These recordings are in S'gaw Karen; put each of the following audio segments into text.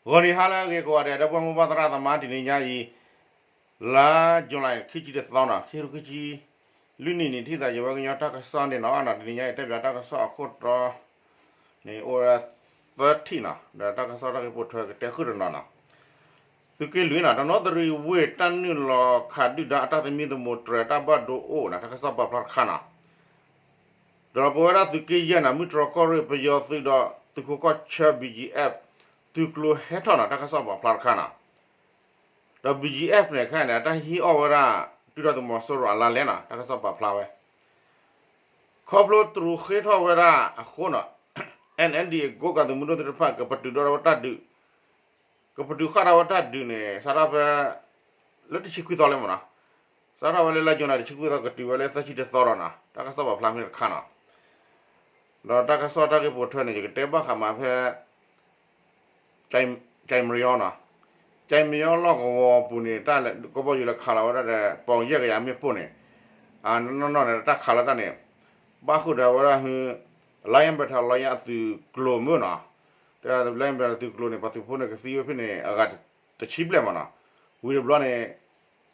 ဂီၤနံၤဟါလၢအဂ့ၤကိးဂၤဒဲး ဒီပုၢ်ဝဲၢ်မိၢ်ပၢ်သရၣ်သမါ တနံၤညါအံၤ လါ July ခံဆံတသီနီၤ ခံကထိခံဆံလွံၢ်နံၣ်န့ၣ် ထံၣ်သးယဝဲကညီတၢ်ကစီၣ်န့ၣ်နီၤ တနံၤညါအံၤတဲပၠးတၢ်ကစီၣ်အခိၣ်တီ န့ၣ် အိၣ်ဝဲဒၣ်သၢထံၣ်နီၤ ဒီးတၢ်ကစီၣ်တၢ်ဂ့ၢ်ပိာ်ထွဲကတဲဃုာ်တနီၤနီၤ သုးက့လွံၢ်နီၤ တနီသရံၣ်ဝ့ၢ် တၢ်နုာ်လီၤခးဒုၣ်ဒါအတၢ်သမံသမိးတြဲၤတၢ်ဘၣ်ဒိအိၣ်နီၤ တၢ်ကစီၣ်ပာ်ဖျါတခါနီၤ ဒီးပဝဲဒၣ်သုးက့ယဲၢ်နီၤ မုၢ်တြီၢ်ကီၢ်ရ့ၣ် ပယီၤသုးဒီးသုးခိးကီၢ်ဆၢ B G F သုးကျိၤဟဲထီၣ်နီၤ တၢ်ကစီၣ်ပာ်ဖျါတခါနီၤ ဒီး B G F န့ၣ် ခဲအံၤန့ၣ် အတၢ်ဟံးအီၣ်ဝဲဒၣ် ဒုၣ်ဒါသုးမီၤစိရိၤအလါလဲနီၤ တၢ်ကစီၣ်ပာ်ဖျါဝဲ ခီဖျိတရူးဃ့ထီၣ်ဝဲဒၣ်အဃိနီၤ N N D A ကိးကးသုးမုၢ်ဒိၣ်သ့ၣ်တဖၣ် ကပတုာ်ဒီးဝဲတၢ်ဒုး ကပတုာ်ဃာ်ဒီးဝဲတၢ်ဒုးန့ၣ် စးထီၣ်ဖဲ လၢတဆံခွံသီလံမ့ၢ်နီၤ စးထီၣ်ဝဲလၢလါယူၤန့ၣ် တဆံခွံသီ ကတုၤဝဲလၢသၢဆံတသီဒီးနီၤ တၢ်ကစီၣ်ပာ်ဖျါမ့ၢ်တခါနီၤ ဒီးတၢ်ကစီၣ်တၢ်ဂ့ၢ်ပိာ်ထွဲန့ၣ် ယကတဲဘၣ်ဃးမးဖဲ ကၠဲးမယီနီၤ ကၠဲးမယီလီၢ်ကဝီၤပူၤန့ၣ် တၢ်ကဘီယူၤလဲၤခးလီၤဝဲဒၣ်ဒီး ပီၣ်ယဲၢ်ကယၤမ့ၣ်ပိၢ်န့ၣ် အနီၢ်နီၢ်န့ၣ် တၢ်ခးလီၤတၢ်န့ၣ် ဘၣ်ဃုာ်ဒီးဝဲဒၣ်ဟု Lion Battalion အသုးကျိၤမ့ၢ်နီၤ တဲ Lion Battalion အသုးကျိၤန့ၣ် ပှၤသုးဖိန့ၣ် ကသံဝဲဖဲန့ၣ် အဂၤတဆံဘျဲၣ်မ့ၢ်နီၤ ဝံၤတဘျီန့ၣ်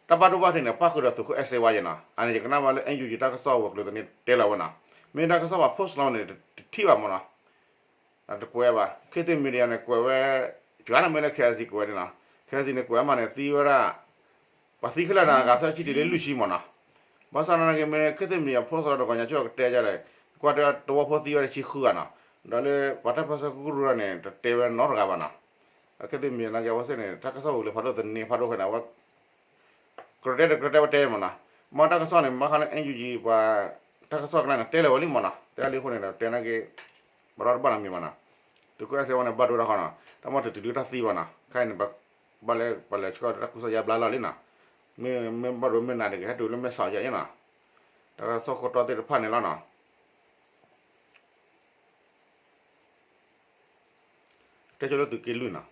တၢ်ဘၣ်ဒိဘၣ်ထံးန့ၣ် ပၣ်ဃုာ်ဒီးသုးခိၣ်အဲၣ်စ့ဝါယဲနီၤ အန့ၣ်ယကနၣ်ဘၣ်လၢ N U G တၢ်ကစီၣ်ဝဲၤကျိၤသန့ၣ်တဲလီၤဝဲနီၤ မ့ၢ်တၢ်ကစီၣ်ပာ် post လီၤန့ၣ် တထံၣ်ဘၣ်မ့ၢ်နီၤ တကွဲးဘၣ် ခေတ်သစ် Media န့ၣ် ကွဲးဝဲ ကန့ၣ်မ့ၢ်လၢ K I C ကွဲးန့ၣ်နီၤ K I C န့ၣ် ကွဲးမးန့ၣ် သံဝဲဒၣ် ပှၤသံခဲလၢာ်န့ၣ် အဂၤသၢဆံတုၤလၢလွံၢ်ဆံမ့ၢ်နီၤ ဘၣ်ဆၣ်နာ်က့မ့ၢ် ခေတ်သစ် Media post လီၤဒီး ကီၢ်ညါကၠီၣ်ကတဲယါလဲၣ် ကွၢ်တဲတဝီဖိသံဝဲဒၣ်တဆံဃုဂၤနီၤ ဒီးလၢပှၤတၢ်ပၢဆှၢကရူၢ်န့ၣ် တတဲဝဲနီတဂၤဘၣ်နီၤ အ ခေတ်သစ် Media နာ်က့အဝဲသ့ၣ်န့ၣ် တၢ်ကစီၣ်ဝံၤလၢဖးဒိၣ်သန့ၤဖးဒိၣ်ဖဲန့ၣ် အဝဲ ကြၢးတဲတကြၢးတဲဝဲတဲမ့ၢ်နီၤ မ့ၢ်တၢ်ကစီၣ်န့ၣ် ဘၣ်ဃးလၢ N U G ပှၤ တၢ်ကစီၣ်ကနၣ်န့ၣ် တဲလၢၤဝဲလံမ့ၢ်နီၤ တဲလၢအဃိန့ၣ်ဒီး တဲနာ်က့ ပှၤဒီတဘၣ်နီတမံၤဘၣ်နီၤ သုးခိၣ်အဲၣ်စ့ဝါန့ၣ် ဘၣ်ဒိတၢ်ဃီနီၤ တၢ်မ့ၢ်တတုၤဒုတၢ်သံဘၣ်နီၤ ခဲအံၤန့ၣ် ဘၣ်လဲၤပှၤလဲၤဆှၢတၢ်ကူစါယါဘျါလီၤလံနီၤ မ့ၢ်မ့ၢ်ဘၣ်ဒိမ့ၢ်နၤတဂ့ၤ ဟဲတုၤလၢမဲၢ်ဆီးယါအံၤနီၤ တၢ်ကစီၣ်ခိၣ်တီသ့ၣ်တဖၣ်န့ၣ်လီၤနီၤ တဲဆိလၢသုးက့လွံၢ်နီၤ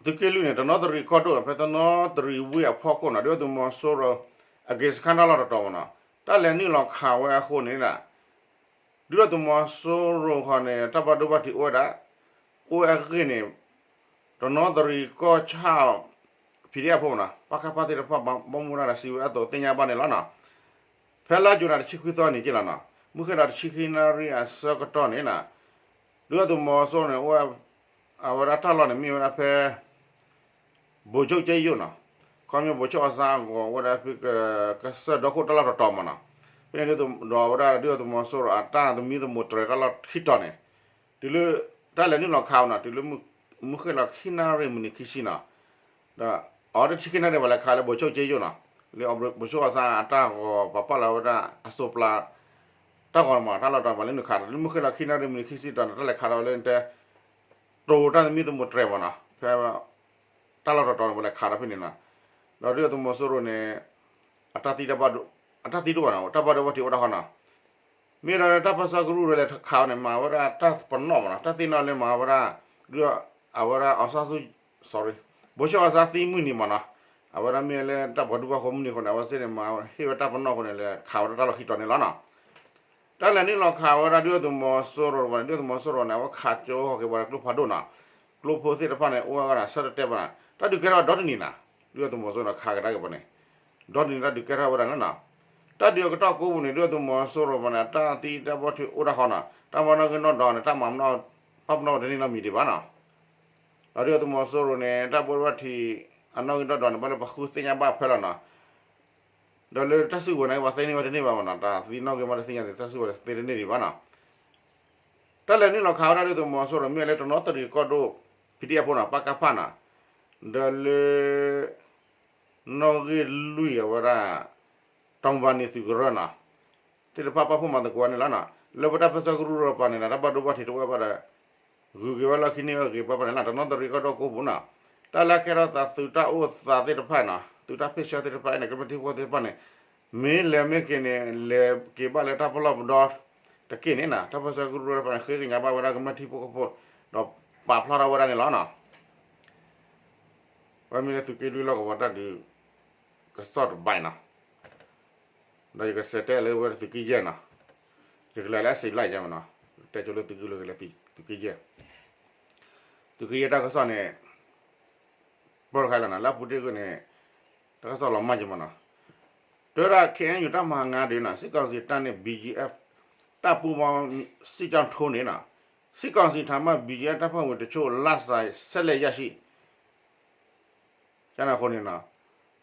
သုးက့လွံၢ်န့ၣ် တနီသရံၣ်ကီၢ်ဒိၣ် ဖဲတနီသရံၣ်ဝ့ၢ်အဖီခိၣ်နီၤ ဒုၣ်ဒါသုးမီၤစိရိၤ အက့ၤစခါတၢ်လီၢ်တတီၤမ့ၢ်နီၤ တၢ်လဲၤနုာ်လီၤခးဝဲအဃိန့ၣ် ဒုၣ်ဒါသုးမီၤစိရိၤဃီန့ၣ် တၢ်ဘၣ်ဒိဘၣ်ထံးအိၣ်ဝဲဒၣ် အိၣ်ဝဲအဂ့ၢ်န့ၣ် တနီသရံၣ်ကီၢ်ဆၣ် P D F ဖိမ့ၢ်နီၤ ပကဖ သ့ၣ်တဖၣ် ဘၣ်မူဘၣ်ဒါစံးဝဲအသိးသ့ၣ်ညါဘၣ်န့ၣ်လီၤနီၤ ဖဲလါယူၤန့ၣ် တဆံခွံသီန့ၣ်က့လီၤနီၤ မုၢ်ဃ့ၢ်လီၤတဆံခံနၣ်ရံၣ်အဆၢကတီၢ်န့ၣ် ဒုၣ်ဒါသုးမီၤစိရိၤန့ၣ် အိၣ်ဝဲ အဝဲဒၣ်တၢ်လီၢ်န့ၣ် မ့ၢ်ဝဲဒၣ်ဖဲ ဗိုလ်ချုပ်ကြေးရုပ်နီၤ ခီဖျိဗိုလ်ချုပ်အောင်ဆန်းအဂီၤဝဲဒၣ်ဖဲ ကစၢၢ်ဒီခိၣ်တၢ်လီၢ်တတီၤမ့ၢ်နီၤ ဖဲန့ၣ်ဒီးဝဲဒၣ် ဒုၣ်ဒါသုးမီၤစိရိၤအတၢ်သမံသမိးတြဲၤတၢ်လီၢ်ခံတီၤန့ၣ် တုၤလၢ တၢ်လဲၤနုာ်လီၤခးနီၤ တုၤလၢ မုၢ်ဃ့ၢ်လီၤခံနၣ်ရံၣ်မံးနံးခံဆံနီၤ ဒီး အီၤတဆံခံနၣ်ရံၣ် ပှၤလဲၤခးလၢဗိုလ်ချုပ်ကြေးရုပ်နီၤ လၢ ဗိုလ်ချုပ်အောင်ဆန်း အတၢ်ဂီၤ ပှၤပာ်လီၤဝဲဒၣ်အစိးပျၤ တၢ်ဂီၤမ့ၢ် တၢ်လီၢ်တတီၤ ပှၤလဲၤနုာ်ခးဒီး လၢမုၢ်ဃ့ၢ်လီၤခံနၣ်ရံၣ်မံးနံးခံဆံတီၤန့ၣ် တၢ်လဲၤခးဒီးလၢတဲ တိၤတၢ်သမံသမိးတြဲၤမ့ၢ်နီၤ ဖဲ တၢ်လီၢ်တတီၤန့ၣ် ပှၤလဲၤခးဒီးဖဲန့ၣ်နီၤ ဒီးဒုၣ်ဒါသုးမီၤစိရိၤန့ၣ် အတၢ်သံတဘၣ်ဒိ အတၢ်သံတအိၣ်ဘၣ်နီၤ တၢ်ဘၣ်ဒိဘၣ်ထံးအိၣ်ဒၣ်ဃီနီၤ မ့ၢ်ဒီးတၢ်ပၢဆှၢကရူၢ်ဒီးလဲၤခးအီၤန့ၣ် မၤဝဲဒၣ်တၢ်ပနီၣ်မ့ၢ်နီၤ တၢ်သ့ၣ်နီၣ်လၢမၤဝဲဒၣ် ဒုၣ်ဒါ အဝဲဒၣ် အောင်ဆန်းစုကြည် sorry ဗိုလ်ချုပ်အောင်ဆန်း သံမုၢ်နံၤမ့ၢ်နီၤ အဝဲဒၣ်မ့ၢ်လၢတၢ်ပှၤဒူပှၤဃိၤမုၢ်နံၤအဃိန့ၣ် အဝဲသ့ၣ်န့ၣ်မၤဟ့ၣ်ဝဲတၢ်ပနီၣ်အဃိန့ၣ် လဲၤခးဝဲဒၣ်တၢ်လီၢ်ခံတီၤန့ၣ်လီၤနီၤ တၢ်လဲၤနုာ်လီၤခးဝဲဒၣ်ဒုၣ်ဒါသုးမီၤစိရိၤဝဲန့ၣ် ဒုၣ်ဒါသုးမီၤစိရိၤန့ၣ် အဝဲခးကၠိဟီၣ်က့ၤဝဲဒၣ်ကျိဖးဒိၣ်နီၤ ကျိဖိသ့ၣ်တဖၣ်န့ၣ် အိၣ်ဝဲဒၣ်ဆၢတဲာ်တဲာ်ဘၣ်နီၤ တၢ်ဒုးကဲထီၣ်ဒီတနံၤနီၤ ဒုၣ်ဒါသုးမီၤစိရိၤန့ၣ် ခးကဒါက့ၤပှၤန့ၣ် ဒီတနံၤတၢ်ဒုးကဲထီၣ်ဝဲဒၣ်န့ၣ်လီၤနီၤ တၢ်ဒုးအကတီၢ်ကိးပူၤန့ၣ် ဒုၣ်ဒါသုးမီၤစိရိၤပှၤန့ၣ် တၢ်သံတၢ်ဘၣ်ထွဲအိၣ်ဒၣ်ဃီနီၤ တၢ်မၤနီၣ်ဂံၢ်နီၣ်ဒွးန့ၣ် တၢ်မၤပနီၣ် ပာ်ပနီၣ်ဝဲတန့ၢ်နီတမံၤဒံးဘၣ်နီၤ ဒီးဒုၣ်ဒါသုးမီၤစိရိၤန့ၣ် တၢ်ဘိးဘၣ်ထံး အနီၣ်ဂံၢ်နီၣ်ဒွးန့ၣ် ဘၣ်လၢပှၤဃုသ့ၣ်ညါဘၣ်ဖဲလီၤနီၤ ဒီးလၢတၢ်စုကဝဲၤန့ၣ် ပှၤသ့န့ၢ်ဝဲတန့ၢ်ဘၣ်မ့ၢ်နီၤ တၢ်သံနီၣ်ဂံၢ်မ့ၢ်တသ့ၣ်ညါန့ၣ် တၢ်စုကဝဲၤသ့တန့ၢ်ဒံးဘၣ်နီၤ တၢ်လဲၤနုာ်လီၤခးဝဲဒၣ်ဒုၣ်ဒါသုးမီၤစိရိၤန့ၣ် မ့ၢ်လၢတနီသရံၣ်ကီၢ်ဒိၣ် P D F ဖိနီၤ ပကဖနီၤ ဒီးလၢ နီၣ်ဂံၢ်လွံၢ်အဝဲဒၣ် တောင်ပန်းန့ၣ်သုးကရၢနီၤ သ့ၣ်တဖၣ်ပာ်ဖှိၣ်မၤသကိးန့ၣ်လီၤနီၤ လၢပတၢ်ပၢဆှၢကရူၢ်ဒီးပှၤန့ၣ်ဒီး တၢ်ဘၣ်ဒိဘၣ်ထံးတအိၣ်ဘၣ်ဒီး ဂုၤက့ၤဝဲလီၢ်ခံန့ၢ်ဝဲဂ့ၤဘၣ်ပှၤန့ၣ်လီၤ တနီသရံၣ်ကီၢ်ဒိၣ်ကိးပူၤနီၤ တၢ်လၢကဲထီၣ်သးသုးတၢ်အိၣ်သးသ့ၣ်တဖၣ်နီၤ သုးတၢ်ဖ့ၣ်ဆၢသ့ၣ်တဖၣ်အံၤန့ၣ် ကမျၢၢ်ထံဖိကီၢ်ဖိသ့ၣ်တဖၣ်န့ၣ် မ့ၢ်လဲၤမ့ၢ်က့ၤန့ၣ် လဲၤက့ၤဘၣ်လၢတၢ်ပလီၢ်ပဒီတက့ၢ်န့ၣ်နီၤ တၢ်ပၢဆှၢကရူၢ်တဖၣ်န့ၣ် ဃ့ကညးဘၣ်ဝဲဒၣ်ကမျၢၢ်ထံဖိကီၢ်ဖိ ဒီးပာ်ဖျါထီၣ်ဝဲဒၣ်န့ၣ်လီၤနီၤ ဝဲမ့ၢ်လၢသုးက့လွံၢ်လီၢ်ကဝီၤတၢ်ဒုး ကစီၣ်တဘၣ်နီၤ ဒီးယကစံးတဲလၢဝဲသုးက့ယဲၢ်နီၤ ယကလဲၤလၢအစံးလၢယဲၢ်မနီၤ တဲဆိလၢသုးက့လွံၢ်ကလဲၤသုးက့ယဲၢ်, သုးက့ယဲၢ်တၢ်ကစီၣ်န့ၣ် ပၢတခါလီၤနီၤ လၢအပူၤတ့ၢ်ဂ့ၢ်န့ၣ် တၢ်ကစီၣ်လီၤမၢ်က့ၤမးနီၤ, တဲဝဲဒၣ် ခ့ၣ်အဲၣ်ယူၣ် တၢ်မၤဟးဂီၤဒုးနီၤ စစ်ကောင်စီတပ်နဲ့ ဘီအက်ဖ် တပ်ပူးပေါင်းစစ်ကြောင်းထိုးန့ၣ်နီၤ, စစ်ကောင်စီထံမှ ဘီအက်ဖ် တပ်ဖွဲ့ဝင်တချို့ လစာဆက်လက်ရရှိ ကန့ၣ်အဃိန့ၣ်နီၤ,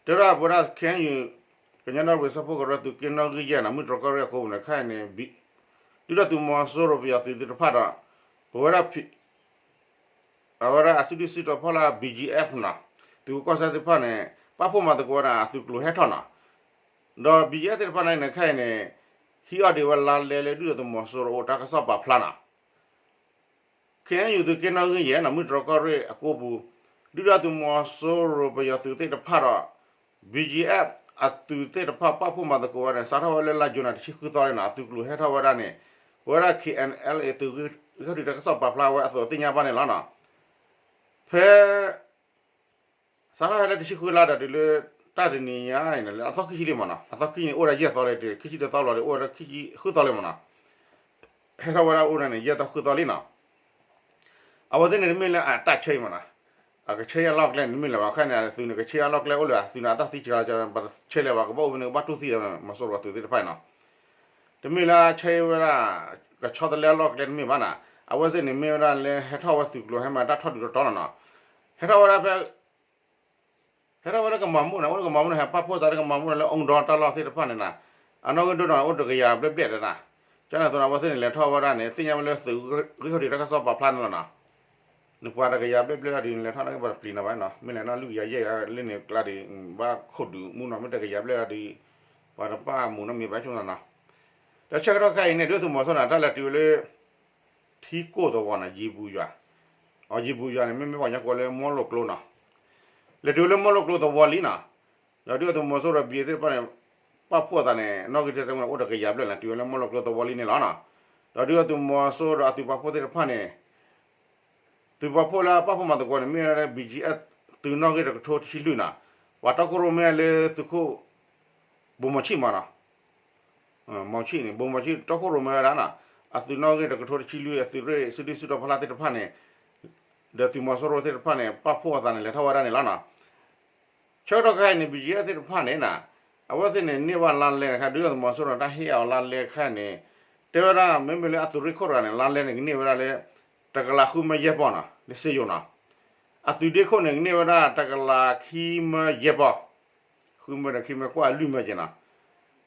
တဲဝဲဒၣ်ပဝဲဒၣ် ခ့ၣ်အဲၣ်ယူၣ် ကညီဒီကလုာ်စၢဖှိၣ်ကရၢ သုးက့နီၣ်ဂံၢ်ယဲၢ်နီၤ မုၢ်တြီၢ်ကီၢ်ရ့ၣ်အကိပူၤန့ၣ် ခဲအံၤန့ၣ် ဒုၣ်ဒါသုးမီၤစိရိၤပယီၤသုးသ့ၣ်တဖၣ်ဒီး ပဝဲဒၣ် အဝဲဒၣ်အစုဒုၣ်စုတီၤဖီလာ် ဘီအက်ဖ်နီၤ, သုးခိၣ်ကီၢ်စဲၣ်သ့ၣ်တဖၣ်န့ၣ် ပာ်ဖှိၣ်မၤသကိးဝဲဒၣ်အသုးကျိၤဟဲထီၣ်နီၤ, ဒီး ဘီအက်ဖ် သ့ၣ်တဖၣ်န့ၣ် ခဲအံၤန့ၣ် ဟံးအီၣ်ဒံးဝဲလါလဲလၢဒုၣ်ဒါသုးမီၤစိရိၤအိၣ်တၢ်ကစီၣ်ပာ်ဖျါနီၤ ခ့ၣ်အဲၣ်ယူၣ် သုးက့နီၣ်ဂံၢ်ယဲၢ်နီၤ မုၢ်တြီၢ်ကီၢ်ရ့ၣ်အကိပူၤ, ဒုၣ်ဒါသုးမီၤစိရိၤပယီၤသုးသ့ၣ်တဖၣ်ဒီး ဘီအက်ဖ် အသုးသ့ၣ်တဖၣ် ပာ်ဖှိၣ်မၤသကိးဝဲန့ၣ် စးထီၣ်ဝဲလၢလါယူၤန့ၣ် တဆံဃုသီလံနီၤ အသုးကျိၤဟဲထီၣ်ဝဲဒၣ်န့ၣ် ပဝဲဒၣ် ခ့ၣ်အဲၣ်အလ်အ့ၣ် သုးဂံၢ်ထီၣ်ဒုးတၢ်ကစီၣ်ပာ်ဖျါဝဲအသိးသ့ၣ်ညါဘၣ်န့ၣ်လီၤနီၤ, ဖဲ စးထီၣ်ဟဲလၢတဆံဃုလါဒီးတုၤလၢ တၢ်တနံၤညါအံၤန့ၣ် လၢအသီခံဆံလံမးနီၤ အသီခံန့ၣ် အိၣ်ဝဲဒၣ်ယဲၢ်သီလံ ခံဆံတသီလီၤဒီး အိၣ်ဝဲဒၣ်ခံဆံဃုသီလံမးနီၤ, ဟဲထီၣ်ဝဲဒၣ်အိၣ်န့ၣ် ယဲၢ်သီဃုသီလံနီၤ, အဝဲသ့ၣ်န့ၣ်တမ့ၢ်လၢအတၢ်ဆၢအံၤမးနီၤ, အကဆၢအလီၢ်ကျဲန့ၣ်တမ့ၢ်လၢၤဘၣ် ခဲအံၤန့ၣ် အသုးန့ၣ် ကဆၢအလီၢ်ကျဲအိၣ်လၢၤ အသုးန့ၣ် အတၢ်သံစှၤလီၤ ပဆၢလဲၤဘၣ် ကဘၣ်အိၣ်ဖဲန့ၣ် ကဘၣ်တူၢ်သံ မီၤစိရိၤအသုးသ့ၣ်တဖၣ်နီၤ, တမ့ၢ်လၢဆၢဝဲဒၣ် ကဆီတလဲအလီၢ်ကျဲတမ့ၢ်ဘၣ်နီၤ, အဝဲသ့ၣ်န့ၣ်မ့ၢ်ဝဲဒၣ်လၢဟဲထီၣ်ဝဲသုးကျိၤဟဲမၤတၢ်ထီၣ်ဒုးတတီၤလီၤနီၤ, ဟဲထီၣ်ဝဲဒၣ်ဖဲ ဟဲထီၣ်ဝဲလၢကမၤမူၣ်န့ၣ် အိၣ်လၢကမၤမူၣ်န့ၣ် ဟဲပာ်ဖှိၣ်သးလၢကမၤမူၣ်န့ၣ် လၢအူဒီတၢ်လီၢ်သ့ၣ်တဖၣ်န့ၣ်နီၤ, အနီၣ်ဂံၢ်ဒိၣ်ဒီးအိၣ်တကယၤဘျဲၣ်ဘျဲၣ်တနီၤ, ကန့ၣ်အသိးန့ၣ် အဝဲသ့ၣ်န့ၣ် လဲၤထီၣ်ဝဲဒၣ်န့ၣ် သ့ၣ်ညါဝဲလၢသုးဂံၢ်ထီၣ်ဒုးတၢ်ကစီၣ်ပာ်ဖျါန့ၣ်လီၤနီၤ, နပှၤတကယၤဘျဲၣ်ဘျဲၣ်လီၤဒုး နလဲၤထီၣ်န့ၣ် ပှၤတပျံၤနီၤဘၣ်နီၤ, မ့ၢ်လဲၤနီၣ်လွံၢ်ကယၤယဲၢ်ကယၤလၢန့ၣ်ကျါဒုး ဘၣ်ခိၣ်ဒုးမူနီၤ မ့ၢ်တကယၤဘျဲၣ်လီၤဒုး ပှၤတဘၣ်မူနီတမံၤဘၣ်ဆိနီၤနီၤ, ဒီးဆၢကတီၢ်ခဲအံၤန့ၣ် ဒုၣ်ဒါသုးမီၤစိရိၤန့ၣ် တၢ်လဲၤတုၤဝဲလၢ ထံကိၢ်သဝီနီၤ ယံၤပူၤယွၤ, အီၤ ယံၤပူၤယွၤန့ၣ် မ့မ့ၢ်ပှၤကညီကိးလၢမီလိၣ်ကျိနီၤ, လဲၤတုၤဝဲလၢမီလိၣ်ကျိသဝီလံနီၤ, ဒီးဒုၣ်ဒါသုးမီၤစိရိၤ ဘီအက်ဖ် သ့ၣ်တဖၣ်န့ၣ် ပာ်ဖှိၣ်အသးန့ၣ် နီၣ်ဂံၢ်တၢတမ့ၢ်အိၣ်တကယၤဘျဲၣ်န့ၣ် တုၤဝဲလၢမီလိၣ်ကျိသဝီလံန့ၣ်လီၤနီၤ, ဒီးဒုၣ်ဒါသုးမီၤစိရိၤဒီးအသုးပာ်ဖှိၣ်သ့ၣ်တဖၣ်န့ၣ် သုးပာ်ဖှိၣ်လၢအပာ်ဖှိၣ်မၤသကိးန့ၣ် မ့ၢ်ဝဲဒၣ် ဘီအက်ဖ် သုးနီၣ်ဂံၢ်တကထိတဆံလွံၢ်နီၤ, ပှၤတီခိၣ်ရိၣ်မဲလၢသုးခိၣ် ဘိၣ်မီၤဆံၣ်မးနီၤ, မီၤဆံၣ်န့ၣ် ဘိၣ်မီၤဆံၣ်တီခိၣ်ရိၣ်မဲဝဲဒၣ်နီၤ, အသုးနီၣ်ဂံၢ်တကထိတဆံလွံၢ် အသုးရ့ၣ် စုဒုၣ်စုတီၤဖီလာ်သ့ၣ်တဖၣ်န့ၣ် ဒီးသုးမီၤစိရိၤသ့ၣ်တဖၣ်န့ၣ် ပာ်ဖှိၣ်အသးန့ၣ် လဲၤထီၣ်ဝဲဒၣ်န့ၣ်လီၤနီၤ, ဆၢကတီၢ်ခဲအံၤန့ၣ် ဘီအက်ဖ် သ့ၣ်တဖၣ်န့ၣ်နီၤ, အဝဲသ့ၣ်န့ၣ် န့ၢ်ဘၣ်လါလဲခဲ ဒုၣ်ဒါသုးမီၤစိရိၤန့ၣ် တၢ်ဟ့ၣ်အီၤလါလဲခဲန့ၣ် တဲဝဲဒၣ် မ့မ့ၢ်လၢအသုးရ့ၣ်ခိၣ်တဂၤန့ၣ် လါလဲန့ၣ် ကန့ၢ်ဝဲဒၣ်လၢ တကလးဃုမၢယဲၢ်ပီၢ်နီၤ လၢစ့ယိၤနီၤ, အသုးဒ့ခိၣ်န့ၣ် ကန့ၢ်ဝဲဒၣ်တကလးခံမၢယဲၢ်ပီၢ်, ဃုမၢဒီးခံမၢကွၢ်လွံၢ်မၢက့ၤနီၤ,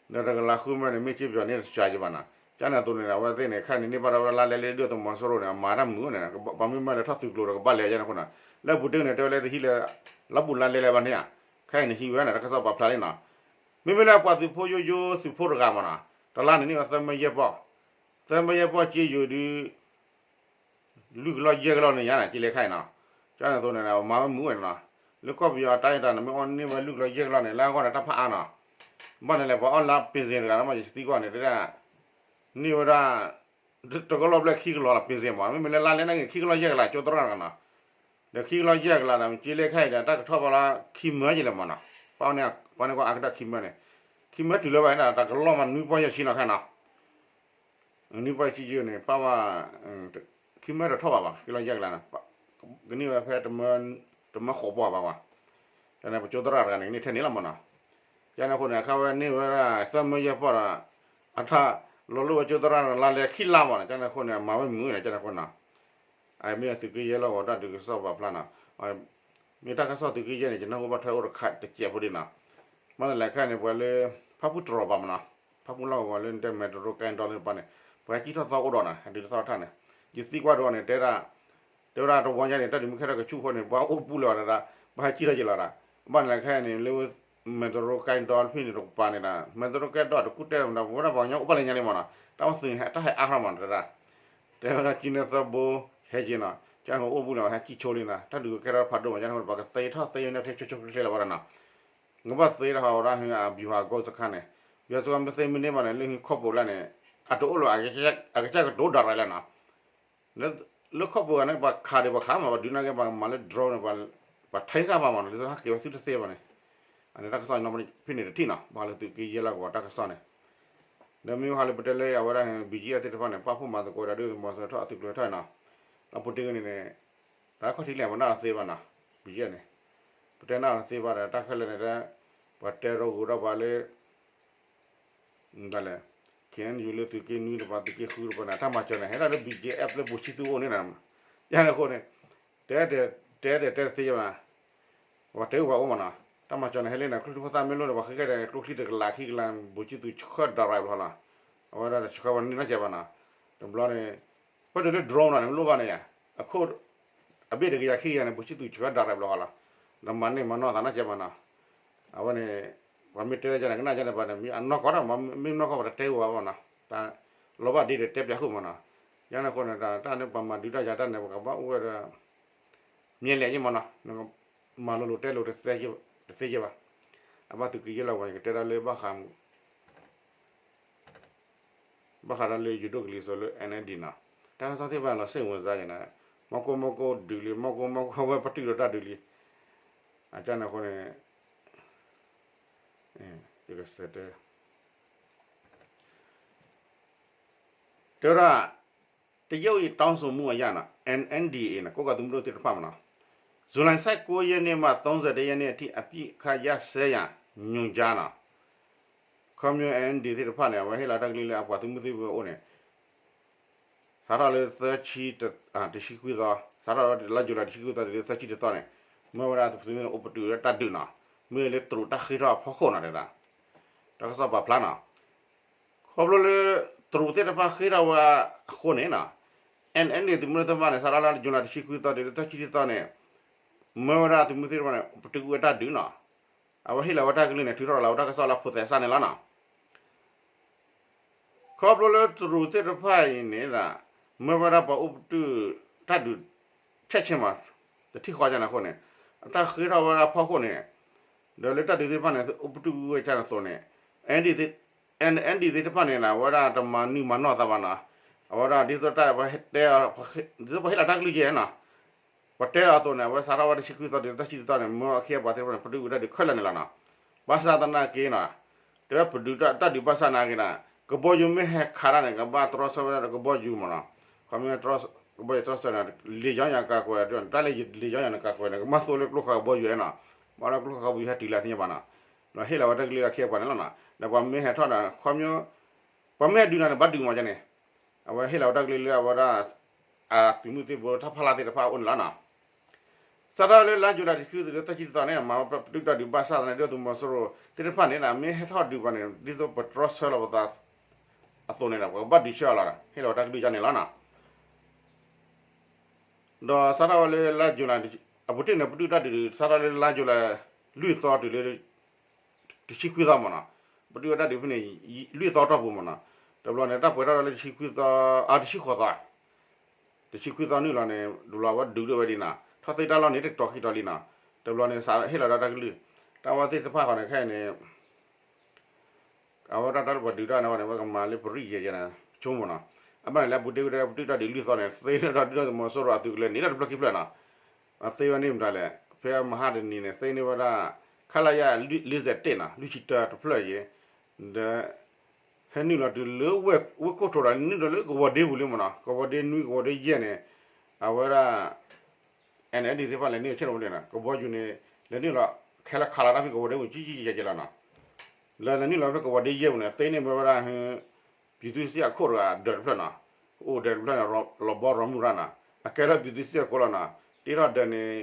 ဒီးတကလးဃုမၢန့ၣ် မ့ၢ်က့ပယီၤန့ၣ်တစှၤက့ၤဘၣ်နီၤ, ကန့ၣ်အသိးန့ၣ် အဝဲသ့ၣ်န့ၣ် ခဲအံၤန့ၣ် န့ၢ်ဘၣ်ထီၣ်ဝဲဒၣ်လါလဲလၢဒုၣ်ဒါသုးမီၤစိရိၤန့ၣ် အမၤတၢ်မုာ်န့ၣ် ပှၤမ့ၢ်မၢလဲၤထီၣ်သုးကျိၤဒီးကဘၣ်လဲၤယဲၢ်န့ၣ်အဃိနီၤ, လၢအပူၤတ့ၢ်န့ၣ် တဲဝဲလၢတဟံးလၢ လါဘူးလါလဲလၢၤဘၣ်န့ၣ်ဧါ, ခဲအံၤန့ၣ်ဟံးဝဲန့ၣ် တၢ်ကစီၣ်ပာ်ဖျါလံနီၤ, မ့မ့ၢ်လၢပှၤသုးဖိယိယိသုးဖိတဂၤမးနီၤ, တလါန့ၣ်န့ၢ်ဝဲသၢမၢယဲၢ်ပီၢ်, သၢမၢယဲၢ်ပီၢ်က့ယိၤဒုး လွံၢ်ကလီၢ်ယဲၢ်ကလီၢ်န့ၣ်ညါန့ၣ် က့လဲၤခဲအံၤနီၤ, ကန့ၣ်အသိးန့ၣ် မၤဝဲမုာ်ဝဲန့ၣ်နီၤ, လၢကီၢ်ပယီၤအတၢ်အဲၣ်တၢ်န့ၣ် မ့ၢ်အီၣ်န့ၢ်ဝဲလွံၢ်ကလီၢ်ယဲၢ်ကလီၢ်န့ၣ် လၢအဂီၢ်န့ၣ် တၢ်ဖးအါနီၤ, ဘၣ်န့ၣ်လဲၣ် ပှၤအီၣ်လၢပ့ၤစ့တဂၤန့ၣ် မ့ၢ်ယသံကွၢ်န့ၣ် တဲဒၣ် န့ၢ်ဝဲဒၣ် တကလီၢ်ဘျဲၣ်ခံကလီၢ်လီၤ ပ့ၤစ့မး, မ့မ့ၢ်လၢလါလဲန့ၣ်ဂ့ၤ ခံကလီၢ်ယဲၢ်ကလး ကၠိသရၣ်တဂၤနီၤ, ဒီးခံကလီၢ်ယဲၢ်ကလးဒီး မ့ၢ်က့လဲၤခဲအံၤဒီး တၢ်ကထီၣ်ဘၣ်လၢခံမၢက့လဲၣ်မးနီၤ, ပှၤန့ၣ်ကွၢ်အါကတၢၢ်ခံမၢန့ၣ်, ခံမၢတုၤလၢၤဘၣ်န့ၣ် တကလီၢ်မးနွံပီၢ်ယဲၢ်ဆံနီၤခဲနီၤ နွံပီၢ်ယဲၢ်ဆံယိၤန့ၣ် ပာ်ဝဲ ခံမၢတထီၣ်ဘၣ်ဘၣ် ခံကလီၢ်ယဲၢ်ကလးနီၤ, ကန့ၢ်ဝဲဖဲ တမၢဃိးပီၢ်ဘၣ်ဝဲ, ကန့ၣ် ပကၠိသရၣ်တဂၤန့ၣ် ကန့ၢ်ထဲန့ၣ်လီၤမးနီၤ, ကန့ၣ်အဃိန့ၣ် အခါဝဲန့ၢ်ဝဲဒၣ်သၢမၢယဲၢ်ပီၢ်ဒီး အတၢ်လီၤလိၣ်ဝဲကၠိသရၣ်လါလဲခံလါမးနီၤ, ကန့ၣ်အဃိန့ၣ် အမၤဝဲမုာ်န့ၣ် ကန့ၣ်အဃိနီၤ, အမ့ၢ်အသုးက့ယဲၢ်လီၤဂီၤတၢ်ဒုးကစီၣ်ပာ်ဖျါနီၤ, မ့ၢ်တၢ်ကစီၣ်သုးက့ယဲၢ်န့ၣ် ယနၢ်ဟူဘၣ်ထွဲအိၣ်တခါတစဲးဖိဒံးနီၤ, ဘၣ်လဲၣ်ခဲအံၤန့ၣ် ပှၤလၢ ဖၣ်ပူၣ်တြီၤဘၣ်မးနီၤ, ဖၣ်ပူၣ်လီၢ်ကဝီၤလၢတဲမဲာ်တရိကဲဒီလၢပှၤန့ၣ် ပှၤဟဲကံၣ်ထီၣ်သီအိၣ်ဒီးနီၤ ဟဲဒုးသီၣ်ထၣ်န့ၣ်, ယသံကွၢ်ဒီးန့ၣ် တဲဒၣ် တဲဝဲဒၣ်တဝီညါန့ၣ် တၢ်ဒုးမ့ၢ်ခဲထီၣ်ကဆူၣ်အဃိန့ၣ် ပှၤအိၣ်ပူၤလၢၤဝဲဒၣ်, ပှၤဟဲကံၣ်ထီၣ်က့ၤလီၤဒၣ်, ဘၣ်လဲၣ်ခဲအံၤန့ၣ် လၢမဲာ်တရိကဲဒီဖဲန့ၣ်တကပၤန့ၣ်ဒီး မဲာ်တရိကဲဒီတကူၣ်တဲမးဒီး ပဝဲဒၣ်ပှၤကညီအိၣ်ဘၣ်လၢညါလံမးနီၤ, တၢ်အိၣ်သးန့ၣ် တၢ်ဟဲအါထီၣ်မးနီၤ တဲဒၣ် တဲဝဲဒၣ်ကံၣ်န့ၢ်သၢဘိ ဟဲက့ၤနီၤ, ကန့ၣ်အဃိအိၣ်ပူၤလၢၤ ဟဲကံၣ်ဆိလံနီၤ, တၢ်ဒုးကဲထီၣ်ဖးဒိၣ်မး ကန့ၣ်အဃိ ပှၤကသ့ထီၣ်သ့န့ၣ်ဖဲဆိဆိဆိချ့ချ့လၢၤဘၣ်ဒီးနီၤ, ကဘၣ်သ့ထီၣ်ဟးဂီၤဒၣ်ဟ့ၣ်အ ဗျူဟာကုန်းစခန်း န့ၣ်, ဗျူဟာကုန်းစခန်း မ့ၢ်သ့မ့ၢ်န့ၢ်ဘၣ်န့ၣ် လၢဟံၣ်ခိၣ်ပူၤလၢန့ၣ် အတအိၣ်လၢၤ အကစၢ်ကတိၤဒၣ်ရဲၣ်လၢနီၤ, လၢခိၣ်ပူၤဂၤန့ၣ် ပှၤခးဒံးပှၤခးမး ပှၤဒုးနာ်က့ ပှၤမၤလၢ drone န့ၣ် ပှၤထဲဃာ်ဘၣ်မးနီၤ လၢဟဲက့ၤဝဲသုတသ့ဘၣ်န့ၣ်, အန့ၣ်တၢ်ကစီၣ်ဖဲန့ၣ်တထံၣ်နီၤ ဘၣ်ဃးလၢသုးက့ယဲၢ်လီၢ်ကဝီၤတၢ်ကစီၣ်န့ၣ်, ဒီးမ့ၢ်ဟါလၢပတဲလၢအဝဲဒၣ် ဘံၣ်ကၠံအၣ်သ့ၣ်တဖၣ်န့ၣ် ပာ်ဖှိၣ်မၤသကိးဒီးဒုၣ်ဒါသုးမီၤစိရိၤထီၣ်အသုးကျိၤထီၣ်နီၤ, ဒီးပူၤတ့ၢ်ဂ့ၤန့ၣ်န့ၣ် တၢ်ခီၣ်ထံးလဲၣ်ပနၢ်တသ့ဘၣ်နီၤ, ဘံၣ်ကၠံန့ၣ် ပတဲနၢ်တသ့ဘၣ်ဒီး တၢ်ခဲလၢာ်န့ၣ် ပှၤတဲရီဂုၤထီၣ်ပှၤလၢ ဒ်လဲၣ် ခ့ၣ်အဲၣ်ယူၣ်လၢသုးက့နွံတပၤ သုးက့ဃုတပၤန့ၣ် တၢ်မၤစၢၤန့ၣ် ဟဲဒၣ်လၢ ဘံၣ်ကၠံအၣ် လၢဘိၣ်ဆံသူအအိၣ်န့ၣ်နီၤ, ယန့ၣ်အဃိန့ၣ် တဲ တဲတဲတသ့ဘၣ်, ပှၤတဲအိၣ်ပှၤအိၣ်မးနီၤ, တၢ်မၤစၢၤန့ၣ် ဟဲလၢန့ၣ် ကျိချံဖိသၣ်မ့ၢ်လိၣ်န့ၣ် ပှၤဃ့ခဲန့ၣ် ကျိချံတကလးခံကလး ဘိၣ်ဆံသူဆှၢ direct ဘျီလီၤ, အဝဲဒၣ်တဆှၢပှၤန့ၢ်နီတစဲးဘၣ်နီၤ, တဘျီန့ၣ် ပတုၤလၢ drone နီၤန့ၣ် မ့ၢ်လိၣ်ဘၣ်န့ၣ်ယါ, အခိၣ် အဘ့ၣ်တကယၤခံကယၤန့ၣ် ဘိၣ်ဆံသူဆှၢ direct ဘျီလီၤ, ဒီးမၤန့ၢ်မၤနီၢ်သးနီတစဲးဘၣ်နီၤ, အဝဲန့ၣ် ပှၤမ့ၢ်တဲလၢယါန့ၣ် ကနၣ်ယါန့ၣ်ပှၤန့ၣ် မ့ၢ်အနီၢ်ကီၢ်ဒီး မ့ၢ်နီၢ်ကီၢ်ပှၤတတဲဝဲဘၣ်နီၤ, တၢ်လီၤဘၣ်ဒ့ဒီးတဲပၠးဃုာ်မးနီၤ, ယါန့ၣ်အဃိန့ၣ် တၢ်န့ၣ်ပှၤမၤဒုးတၢ်ယါတၢ်န့ၣ် ပကဘၣ်အိၣ်ဝဲဒီး မ့ၢ်လဲၣ်ယ့ၢ်မးနီၤ, မၤလိၤလိၤတဲလိၤတသ့ယ့ၢ်ဘၣ်, အဘၣ်သုးက့ယဲၢ်လီၤဝဲန့ၣ် ကတဲဒၣ်လၢဘၣ်ဃး ဘၣ်ဃးဒီးလၢယိၤဒိၣ်ကလံၤစိးလၢ NLD နီၤ, တၢ်ကစီၣ်သ့ၣ်တဖၣ်လီၤစ့ၢ်ဝဲစါယဲနီၤ, မီၢ်ကိၢ်မီၢ်ကိၢ်ဒုးလံ မီၢ်ကိၢ်မီၢ်ကိၢ်ဝဲပတုာ်ဒီးတၢ်ဒုးလံ, အကန့ၣ်အဃိန့ၣ် ယကစဲးတဲ တဲဝဲဒၣ် တရုတ်ရဲ့ တောင်းဆိုမှုအရနီၤ NNDA နီၤ ကိုးကန့်သုးမုၢ်ဒိၣ်သ့ၣ်တဖၣ်မးနီၤ, ဇူလိုင် ဆယ့်ကိုးရက်နေ့မှ သုံးဆယ့်တစ်ရက်နေ့အထိ အပစ်အခတ်ရပ်စဲရန် ညွှန်ကြားနီၤ, ခီဖျိ NLD သ့ၣ်တဖၣ်န့ၣ် အဝဲဟ့ၣ်လီၤတၢ်ကလုၢ်လၢအပှၤသုးမုၢ်သံၣ်ဘိအအိၣ်န့ၣ် စးထီၣ်လၢ သၢဆံ တဆံခွံသီ, စးထီၣ်လၢ လါယူၤလံ တဆံခွံသီ တုၤလၢ သၢဆံတသီန့ၣ်, မ့ၢ်ဝဲဒၣ်သုးမုၢ်သံၣ်ဘိအိၣ်ပတုာ်ဝဲတၢ်ဒုးနီၤ, မ့ၢ်လၢတရူးတၢ်ဃ့ထီၣ်အဖီခိၣ်နီၤတဲဒၣ်, တၢ်ကစီၣ်ပာ်ဖျါနီၤ, ခီဖျိလၢ တရူးသ့ၣ်တဖၣ်ဃ့ထီၣ်ဝဲအဃိန့ၣ်နီၤ, NLD သုးမုၢ်သံၣ်ဘိန့ၣ် စးထီၣ်လၢ ယူၤလံ တဆံခွံသီ တုၤလၢ သၢဆံတသီန့ၣ်, မ့ၢ်ဝဲဒၣ်သုးမုၢ်သံၣ်ဘိန့ၣ် ပတုာ်ဝဲတၢ်ဒုးနီၤ, အဝဲဟ့ၣ်လီၤဝဲတၢ်ကလုၢ်န့ၣ် ထုးထီၣ်လီၤဝဲတၢ်ကစီၣ်လၢအဖိးသဲစးန့ၣ်လီၤနီၤ. ခီဖျိလၢတရူးသ့ၣ်တဖၣ်အံၤန့ၣ်ဒီး မ့ၢ်ဝဲဒၣ်ပှၤအိၣ်ပတုာ်တၢ်ဒုး ဆဲးဆ့မး တထံၣ်ဃီကန့ၣ်အဃိန့ၣ်, အတၢ်ဃ့ထီၣ်ဝဲဒၣ်ဖီခိၣ်န့ၣ်, ဒီးလၢတၢ်ဒုးသ့ၣ်တဖၣ်န့ၣ် အိၣ်ပတုာ်ဝဲကန့ၣ်အသိးန့ၣ်, NLD သ့ၣ်တဖၣ်န့ၣ် အဝဲဒၣ်တမၤနုာ်မၤနီၢ်သးဘၣ်နီၤ, အဝဲဒၣ်ဒ်သိးတၢ်ပှၤတဲ, ဒ်သိးပှၤဟ့ၣ်လီၤတၢ်ကလုၢ်ကဲနီၤ ပှၤတဲအသိးန့ၣ် အဝဲစးထီၣ်ဝဲတဆံခွံသီတုၤသၢဆံတသီန့ၣ် မ့ၢ်အခ့အပှၤသ့ၣ်တဖၣ်န့ၣ် ပဒုၣ်ဝဲတၢ်ဒုးခဲလၢာ်န့ၣ်လီၤနီၤ. ဘၣ်ဆၣ်သနာ်က့နီၤ, တဲဝဲပဒုးတၢ်ဒုးဘၣ်ဆၣ်သနာ်က့ဒီး ကဘီယူၤမ့ၢ်ဟဲခးတၢ်န့ၣ် ကဘၣ်တြီဆၢဝဲဒၣ်ဒီးကဘီယူၤမးနီၤ. ခီမ့ၢ်ကဘီယူၤတြီဆၢန့�် လေကြောင်းရန်ကာကွယ် တၢ်လၢ လေကြောင်းရန်ကာကွယ်န့ၣ် ကမၣ်သိလၢကျိခးကဘီယူၤနီၤ. ဘၣ်ဒီးကျိခးကဘီယူၤဟဲတုၤလၢအသ့ၣ်ညါဘၣ်နီၤ. ဒီးဟ့ၣ်လီၤဝဲတၢ်ကလုၢ်လၢအခ့အပှၤန့ၣ်လီၤနီၤ. ဒီးပှၤမ့ၢ်ဟဲထီၣ်ဒီး ခီမ့ၢ် ပှၤမ့ၢ်ဟဲဒုးနၤန့ၣ် ဘၣ်ဒုးမးန့ၣ် အဝဲဟ့ၣ်လီၤဝဲတၢ်ကလုၢ်လၢအဝဲဒၣ် အသုးမုၢ်သံၣ်ဘိတၢ်ဖီလာ်သ့ၣ်တဖၣ်အအိၣ်န့ၣ်လီၤနီၤ. စးထီၣ်လၢလါယူၤလံတဆံခွံတုၤလၢသၢဆံတသီန့ၣ် မၤဝဲပဒုၣ်တၢ်ဒုးဘၣ်ဆၣ်သနာ်က့ ဒုၣ်ဒါသုးမီၤစိရိၤသ့ၣ်တဖၣ်န့ၣ် မ့ၢ်ဟဲထီၣ်ဒုးပှၤန့ၣ် ဒ်သိးပတြီဆၢလီၤပသး အသိးန့ၣ်ဒီး ပကဘၣ်ဒုးဆၢအီၤလီၤ. ဟ့ၣ်လီၤဝဲတၢ်ကလုၢ်ကန့ၣ်လီၤနီၤ. ဒီးစးထီၣ်ဝဲလၢလါယူၤလံ အပူၤတ့ၢ်န့ၣ် ပဒုၣ်တၢ်ဒုး စးထီၣ်လၢလါယူၤလံ လွံၢ်သီတုၤလၢ တဆံခွံသီမးနီၤ, ပဒုၣ်ဝဲတၢ်ဒုးဖဲန့ၣ် လွံၢ်သီတီၢ်ပူၤမးနီၤ, တဘျီန့ၣ် တၢ်ပှဲၤထီၣ်လၢတဆံခွံသီ အ တဆံဃိးသီ, တဆံခွံသီနုာ်လီၤန့ၣ် တဘျီဝဲဒုးဒိၣ်ဝဲဒ်နီၤ, ထီၣ်သ့တၢ်လီၢ်န့ၣ် တတီၤခံတီၤလံနီၤ, တဘျီန့ၣ် စးဟ့ၣ်လီၤဒီးတၢ်ကလုၢ်, တၢ်ဝဲသ့ၣ်တဖၣ်ဃီန့ၣ် ခဲအံၤန့ၣ် အဝဲဒၣ်တၢ်လၢပှၤဒုးတၢ်န့ၣ်ဝဲန့ၣ် ဝဲကမၤလၢပရံၣ်ယဲၢ်ယဲၢ်န့ၣ် ဆိကမိၣ်နီၤ, အဘၣ်န့ၣ်လၢအပူၤတ့ၢ်ဝဲဒၣ်ပဒုၣ်တၢ်ဒုးလွံၢ်သီန့ၣ် သ့ဝဲဒၣ်ဒုၣ်ဒါသုးမီၤစိရိၤအသုးကလၢၤန့ၣ် လၢတဖျၢၣ်ခံဖျၢၣ်နီၤ, အသ့ဝဲန့ၣ်မတၤလဲၣ်, ဖဲမဟါတနံၤန့ၣ် သ့န့ၢ်ဝဲဒၣ် ခလရ လေးဆယ့်တစ်နီၤ လွံၢ်ဆံတၢတဖျၢၣ်ယဲၢ်, ဒီး ဟဲနုာ်လီၤတုၤလၢဝ့ၢ်ခိၣ်ထိးဒီး နုာ်လီၤလၢကဝီၤဒ့ပူၤလံမးနီၤ, ကဝီၤဒ့နွံ ကဝီၤဒ့ယဲၢ်န့ၣ် အဝဲဒၣ် အဲၣ်အဲၣ်ဒံးသ့ၣ်တဖၣ်လဲၤနုာ်ဆ့ၣ်နီၤဝဲန့ၣ်နီၤ, ကဘီယူၤန့ၣ် လဲၤနုာ်လီၤ ခဲလၢာ်ခးလီၤတၢ်ဖဲကဝီၤဒ့ပူၤ ကံကံကဲကဲလီၤနီၤ, လၢလဲၤနုာ်လီၤဖဲကဝီၤဒ့ယဲၢ်ပူၤန့ၣ် သ့န့ၢ်မ့ၢ်ဝဲဒၣ် ပြည်သူ့စစ်အခိၣ်တဂၤဒၢးတဖျၢၣ်နီၤ, အိၣ်ဒၢးတဖျၢၣ်န့ၣ် လီၤဘီရီမုၢ်ရၣ်နီၤ, အကဲထီၣ် ပြည်သူ့စစ်အခိၣ်လီၤနီၤ, တ့ထီၣ်ဒၢးန့ၣ်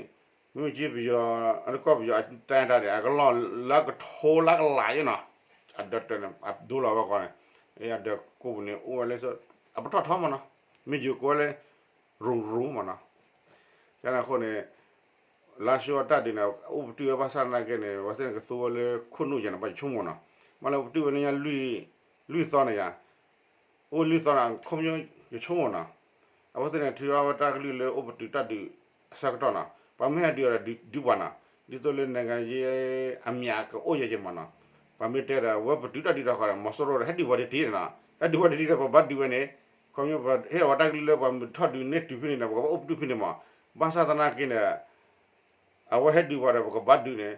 မ့ၢ်က့ပယီၤ အတကီၢ်ပယီၤ အတၢ်တၢ်န့ၣ် အကလီၢ်လၢကထိလၢကလးယဲၢ်နီၤ, အဒၢးတၢၢ်န့ၣ် အဒိလီၤဝဲဃီန့ၣ်, အဒၢးကိးပူၤန့ၣ် အိၣ်ဝဲလၢ အပတီၢ်ထီမးနီၤ, မ့ၢ်ယိၤကိးဝဲလၢ ရူၤရူၤမးနီၤ, ကန့ၣ်အဃိန့ၣ် လါၡိအတၢ်ဒုးန့ၣ် အိၣ်ပတုာ်ဝဲဘၣ်ဆၣ်သနာ်က့န့ၣ် ဝဲသ့ၣ်န့ၣ်ကသူဝဲလၢခိၣ်နူာ်ယဲၢ်န့ၣ် ဘၣ်ယဆိကမိၣ်နီၤ, မ့ၢ်လၢပတုာ်ဝဲန့ၣ်ညါ လွံၢ်သီန့ၣ်ယါ အိၣ်လွံၢ်သီန့ၣ် ခီဖျိယဆိကမိၣ်နီၤ, အဝဲသ့ၣ်န့ၣ် ထုးထီၣ်ဝဲတၢ်ကလုၢ်လၢအိၣ်ပတုာ်တၢ်ဒုးအဆၢကတီၢ်နီၤ, ပှၤမ့ၢ်ဟဲဒုးအီၤဒီးဒုးပှၤနီၤ, ဒ်သိးလၢ နိုင်ငံရေးအမြင် ကအိၣ်ယဲၢ်ယဲၢ်မးနီၤ, ပှၤမ့ၢ်တဲဒီး ဝဲပတုာ်တၢ်ဒုးတခီဒီး မီၤစိရိၤဒီး ဟဲဒုးပှၤတထံၣ်န့ၣ်နီၤ, ဟဲဒုးပှၤတထံၣ်ဒီး ပဘၣ်ဒုးဝဲန့ၣ်, ခီဖျိပဟ့ၣ်လီၤဝဲတၢ်ကလုၢ်လၢပှၤမုၢ်ထီၣ်ဒုးန့ၢ်တုၤဖဲန့ၣ်ဒီး ပကဘၣ်အိၣ်ပတုာ်ဖဲန့ၣ်မး, ဘၣ်ဆၣ်သနာ်က့န့ၣ် အဝဲဟဲဒုးပှၤဒီး ပကဘၣ်ဒုးန့ၣ်,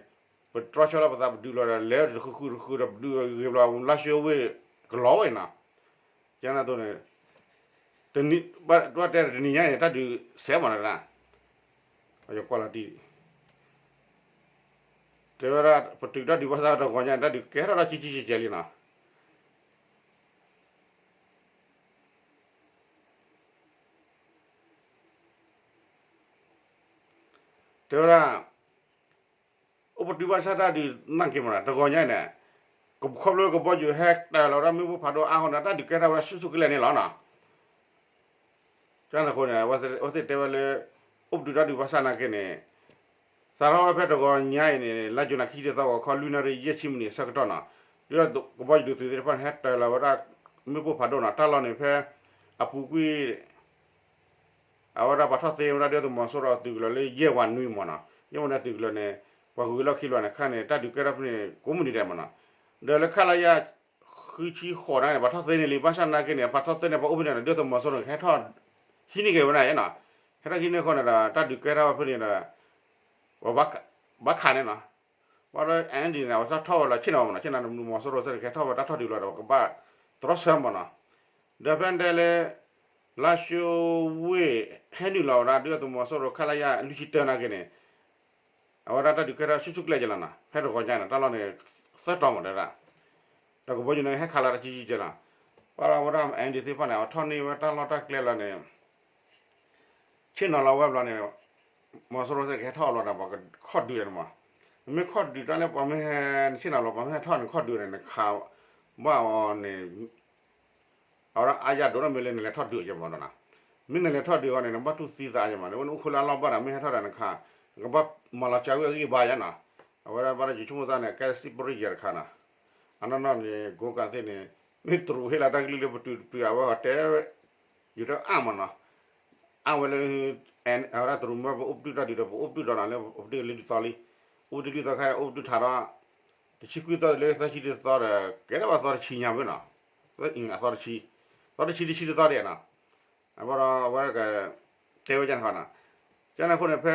ပတြီဆၢလီၤပသး ပဒုးလီၤဒီး လဲၤတဃုဃုတဃုဒီး ပဒုးဂ့ၤဘျီ လါၡိဝ့ၢ် ကလီၤဝဲနီၤ, ကန့ၣ်အသိးန့ၣ် ဘၣ်တဲတနံၤညါန့ၣ် တၢ်ဒုးစဲးမးနီၤ, ယကွၢ်လီၤတံၢ် တဲဝဲဒၣ် ပတုာ်တၢ်ဒုးဘၣ်ဆၣ်တဂီၤညါန့ၣ် တၢ်ဒုးကဲထီၣ်ဒၣ်ကံကံကဲကဲလံနီၤ, တဲဝဲဒၣ် အိၣ်ပတုာ်ဘၣ်ဆၣ်တၢ်ဒုးနာ်က့မးနီၤ တဂီၤညါန့ၣ်, ခီဖျိလၢကဘီယူၤဟဲတၢၤလီၤဝဲဒၣ်မ့ၣ်ပိၢ်ဖးဒိၣ်အါဃိန့ၣ် တၢ်ဒုးကဲထီၣ်ဝဲဒၣ်ဆူၣ်ဆူၣ်ကလဲာ်န့ၣ်လီၤနီၤ. ကန့ၣ်အဃိန့ၣ် အဝဲသ့ၣ်တဲဝဲလၢ အိၣ်ပတုာ်တၢ်ဒုးဘၣ်ဆၣ်နာ်က့န့ၣ် စးထီၣ်ဝဲဖဲတဂီၤညါအံၤန့ၣ် လါယူၤလံခံဆံတသီဂီၤခီ လွံၢ်နၣ်ရံၣ်ယဲၢ်ဆံမံးနံးအဆၢကတီၢ်နီၤ, ဒ်ကဘီယူၤဒုးသုးသ့ၣ်တဖၣ်န့ၣ် ဟဲတၢၤလီၤဝဲဒၣ် မ့ၣ်ပိၢ်ဖးဒိၣ်နီၤ, တၢ်လီၢ်န့ၣ်ဖဲ အပူၤကွံာ် အဝဲဒၣ်ပှၤထီၣ်သ့ဝဲဒၣ်ဒုၣ်ဒါသုးမီၤစိရိၤအသုးကလၢၤလၢယဲၢ်ဝးနွံမးနီၤ, ယဲၢ်ဝးနွံသုးကလၢၤန့ၣ် ပှၤဂုၤလီၢ်ခံလီၤန့ၣ် ခါန့ၣ် တၢ်ဒုးကဲထီၣ်ဖဲန့ၣ် ကိးမုၢ်နံၤဒဲးမးနီၤ, ဒီးလၢခလရ ဃုဆံဃိးန့ၣ် ပှၤထီၣ်သ့န့ၢ်လံ, ဘၣ်ဆၣ်နာ်က့န့ၣ် ပှၤထီၣ်သ့န့ၢ် ပှၤအိၣ်ဖဲန့ၣ်ဒီး ဒုၣ်ဒါသုးမီၤစိရိၤန့ၣ် ကဟဲထီၣ်ဟံးန့ၢ်က့ၤဝဲဒၣ်နီၤ, ဟဲထီၣ်ဟံးန့ၢ်ဃိန့ၣ်ဒီး တၢ်ဒုးကဲထီၣ်ဝဲဖဲန့ၣ်ဒီး ပှၤဘၣ်ခးန့ၣ်နီၤ, ဘၣ်ဒီး အၣ်အၣ်ဒံးန့ၣ် အဝဲတၢ်ထီၣ်ဝဲလီၤဆ့ၣ်နီၤမးနီၤ, ဆ့ၣ်နီၤမီၤစိရိၤစ့ၢ်ကီး ကဟဲထီၣ်ဝဲတၢ်ထီၣ်ဒုးလီၤဒီး ပကဘၣ်တြီဆၢမးနီၤ, ဒီးဖဲတဲလၢ လါၡိဝ့ၢ် ဟဲနုာ်လီၤဝဲဒၣ် ဒုၣ်ဒါသုးမီၤစိရိၤ ခလရ လွံၢ်ဆံတၢနာ်က့န့ၣ် အဝဲဒၣ်တၢ်ဒုးကဲထီၣ်ဆူၣ်ဆူၣ်ကလဲာ်ကလီၤနီၤ, ဖဲတဂီၤညါန့ၣ် တၢ်လီၢ်န့ၣ် သၢတီၤမးတဲဒၣ်, ဒီးကဘီယူၤန့ၣ် ဟဲခးလီၤတၢ်ကံကံကဲလီၤ, ဘၣ်ဒီးအဝဲဒၣ် အၣ်အၣ်ဒံးသ့ၣ်တဖၣ်န့ၣ် အဝဲထီၣ်န့ၢ်ဝဲတၢ်လီၢ်တၢ်ကျဲလီၤန့ၣ် ဆ့ၣ်နီၤလီၤဝဲဘျီန့ၣ် မီၤစိရိၤစ့ၢ်ကီးကဟဲထီၣ်အလီၢ်ဒီး ပှၤကခီၣ်ဒုးန့ၣ်မး, နမ့ၢ်ခီၣ်ဒုးတၢ်လၢပှၤမ့ၢ်ဟဲ နဆ့ၣ်နီၤလီၤ ပှၤမ့ၢ်ဟဲထီၣ်န့ၣ် နခီၣ်ဒုးန့ၣ် နခးဘၣ်အီၤန့ၣ် အဝဲဒၣ်အါယၤဒိၣ်နီၢ်မ့ၢ်လၢနလဲၤထီၣ်ဒုးအီၤမးနီၤ, မ့ၢ်နလဲၤထီၣ်ဒုးအီၤန့ၣ် နဘၣ်တူၢ်သံသးယမး, နအိၣ်လၢအလီၢ်ဘၣ်ဒီး မ့ၢ်ဟဲထီၣ်ဒီးနခး နကဘၣ်မၤလီၤစှၤဝဲအဂံၢ်အဘါယါနီၤ, အဝဲဒၣ်ဘၣ်ဒီးယဆိကမိၣ်သးန့ၣ် ကဲစံးပရံယဲၢ်တခါနီၤ, အနီၢ်နီၢ်န့ၣ် ကိးကးသ့ၣ်န့ၣ် မ့ၢ်တရူးဟ့ၣ်လီၤတၢ်ကလုၢ်လၢပတုာ်တပတုာ် အဝဲအီၤတဲ ယတဲအါမးနီၤ, အါဝဲလၢ အဝဲဒၣ်တရူးမၢပအိၣ်ပတုာ်တၢ်ဒုးဒီး ပအိၣ်ပတုာ်ဒီးနီၤ လၢပတုာ်လံဒ်သိးလံ, အိၣ်ပတုာ်ဒ်သိးခါ အိၣ်ပတုာ်ထးဒီး တဆံခွံသီလၢသၢဆံတသီဒီး ကဲထီၣ်ဘၣ်သီတဆံညါမ့ၢ်နီၤ, အသီတဆံ, သီတဆံတဆံတသီဒံးနီၤ, အဘၣ်ဒီးအဝဲဒၣ်က တဲဝဲကန့ၣ်ဃီနီၤ, ကန့ၣ်အဃိန့ၣ် ဖဲ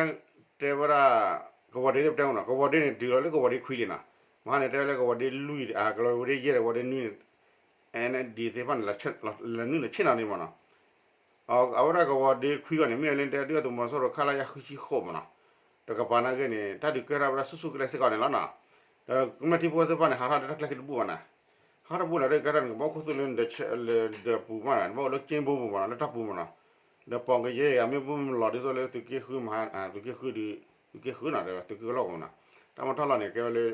တဲဝဲဒၣ် ကဝီၤဒ့သ့ၣ်ပတဲမ့ၢ်နီၤ, ကဝီၤဒ့န့ၣ် တုၤလီၤလၢကဝီၤဒ့ခွံလံနီၤ, မဟါန့ၣ် တဲဝဲလၢကဝီၤဒ့လွံၢ် ကဝီၤဒ့ယဲၢ်ဒီးကဝီၤဒ့နွံန့ၣ် အၣ်အၣ်ဒံးသ့ၣ်တဖၣ်န့ၣ် လဲၤနုာ်န့ၣ်ဆ့ၣ်နီၤန့ၣ်မ့ၢ်နီၤ, အဝဲဒၣ်ကဝီၤဒ့ခွံဂီၢ်န့ၣ် မ့ၢ်လၢတဲဒုၣ်ဒါသုးမီၤစိရိၤ ခလရ ဃုဆံဃိးမ့ၢ်နီၤ, တကပၤနာ်က့န့ၣ် တၢ်ဒုးကဲထီၣ်ဝဲဒၣ်ဆူၣ်ဆူၣ်ကလဲာ်စ့ၢ်ကီးန့ၣ်လီၤနီၤ, ဒီးကမျၢၢ်ထံဖိသ့ၣ်တဖၣ်န့ၣ် ဟးထီၣ်လၢတၢ်ကျဲခံတဘူၣ်ဘၣ်နီၤ, ဟးထီၣ်တဘူၣ်လီၤဒီးကဲထီၣ်န့ၣ် ကဘၣ်အိၣ်ခူသူၣ်လၢ လၢဒၢးပူၤမ့ၢ်နီၤ, ကဘၣ်အိၣ်လၢကၠ့ဘိပူၤမ့ၢ်နီၤ လၢတၢ်ပူၤမ့ၢ်နီၤ, ဒီးပိာ်ကယဲၢ်အမ့ၢ်ဘူၣ်မ့ၢ်လီၤဒ်သိးလၢသုးက့ဃုမဟါ, သုးက့ဃုဒီး သုးက့ဃုနီၤ ဒီးသုးက့ကလီၢ်ပူၤနီၤ, တၢ်မ့ၢ်ထီၣ်လီၤန့ၣ် ကဲဝဲလၢ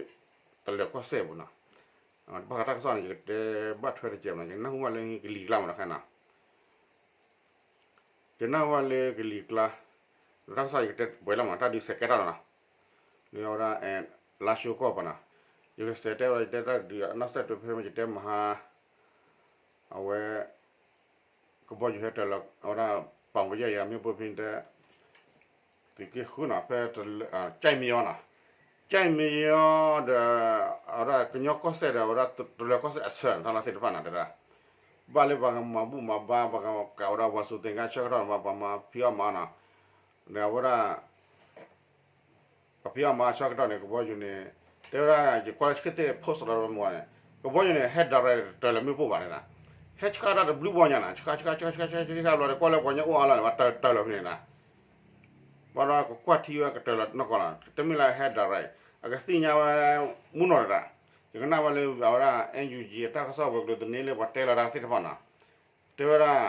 တလၢၤကီၢ်စဲၣ်ပူၤနီၤ, ဘၣ်ဃးတၢ်ကစီၣ်န့ၣ် ယကတဲဘၣ်ထွဲတကဲးမ့ၢ်နီၤ, ယနၢ်ဟူဘၣ်လၢကလံၤကျါမ့ၢ်နီၤခဲနီၤ ယနၢ်ဟူဘၣ်လၢကလံၤကျါ, တၢ်ကစီၣ်ယကတဲပှဲၤလီၤမး တၢ်ဒုးစဲးကဲထီၣ်လီၤနီၤ, လၢအဝဲဒၣ် လါၡိကီၢ်ပနီၤ, ယကစဲးတဲဝဲဒၣ် ယတဲတၢ်ဒုးအနီၢ်စဲးတဖဲမ့ၢ်ယတဲမဟါ, အဝဲ ကဘီယူၤဟဲတၢၤလီၤ အဝဲဒၣ် ပီၣ်ကယဲၢ်အမ့ၢ်ပိၢ်ဖဲတဲ သုးက့ဃုနီၤ ဖဲ ကၠဲၣ်မံယီၤနီၤ, ကၠဲၣ်မံယီၤဒီး အဝဲဒၣ်ကညီကီၢ်စဲၣ်ဒီး အဝဲဒၣ်တလၢၤကီၢ်စဲၣ်အဆၢ တၢ်လီၢ်သ့ၣ်တဖၣ်နီၤ တဲဒၣ် ဘၣ်လၢပှၤကမၤဘူၣ်မၤဘါ ပှၤကကးဝဲဒၣ်ပှၤစူၢ်သ့ၣ်ခါဆၢကတီၢ်န့ၣ် ပှၤမၤဖံးအီၣ်မၤအီနီၤ, ဒီးအဝဲဒၣ် ပှၤဖံးအီၣ်မၤအီဆၢကတီၢ်န့ၣ် ကဘီယူၤန့ၣ် တဲဝဲဒၣ် ယကွၢ်လၢဆ့ကၤသ့ၣ် post လီၤမ့ၢ်ဝဲန့ၣ် ကဘီယူၤန့ၣ် ဟဲ direct တၢၤလၢမ့ၣ်ပိၢ်ဘၣ်န့ၣ်, ဟဲဆှးတၢ်တဘျုးဘီညါနီၤ ဆှးဆှးဆှးဆှးဆှးဆှးဆှးဘျီဒီး ကွၢ်လၢပှၤကညီအိၣ်အါလီၤန့ၣ် ဘၣ်တၢၤတၢၤလီၤဖဲန့ၣ်နီၤ ဘၣ်ဒီးကကွၢ်ထံဝဲကတၢၢ်လီၤနီၢ်ကီၢ်လီၤ တမ့ၢ်လၢဟဲ direct အကသ့ၣ်ညါဝဲ မုၢ်နီၢ်တဒၣ်, ယကနၣ်ဝဲလၢအဝဲဒၣ် NUG အတၢ်ကစီၣ်ဝဲၤကျိၤသန့လၢပှၤတဲလီၤတၢ်သ့ၣ်တဖၣ်နီၤ, တဲဝဲဒၣ်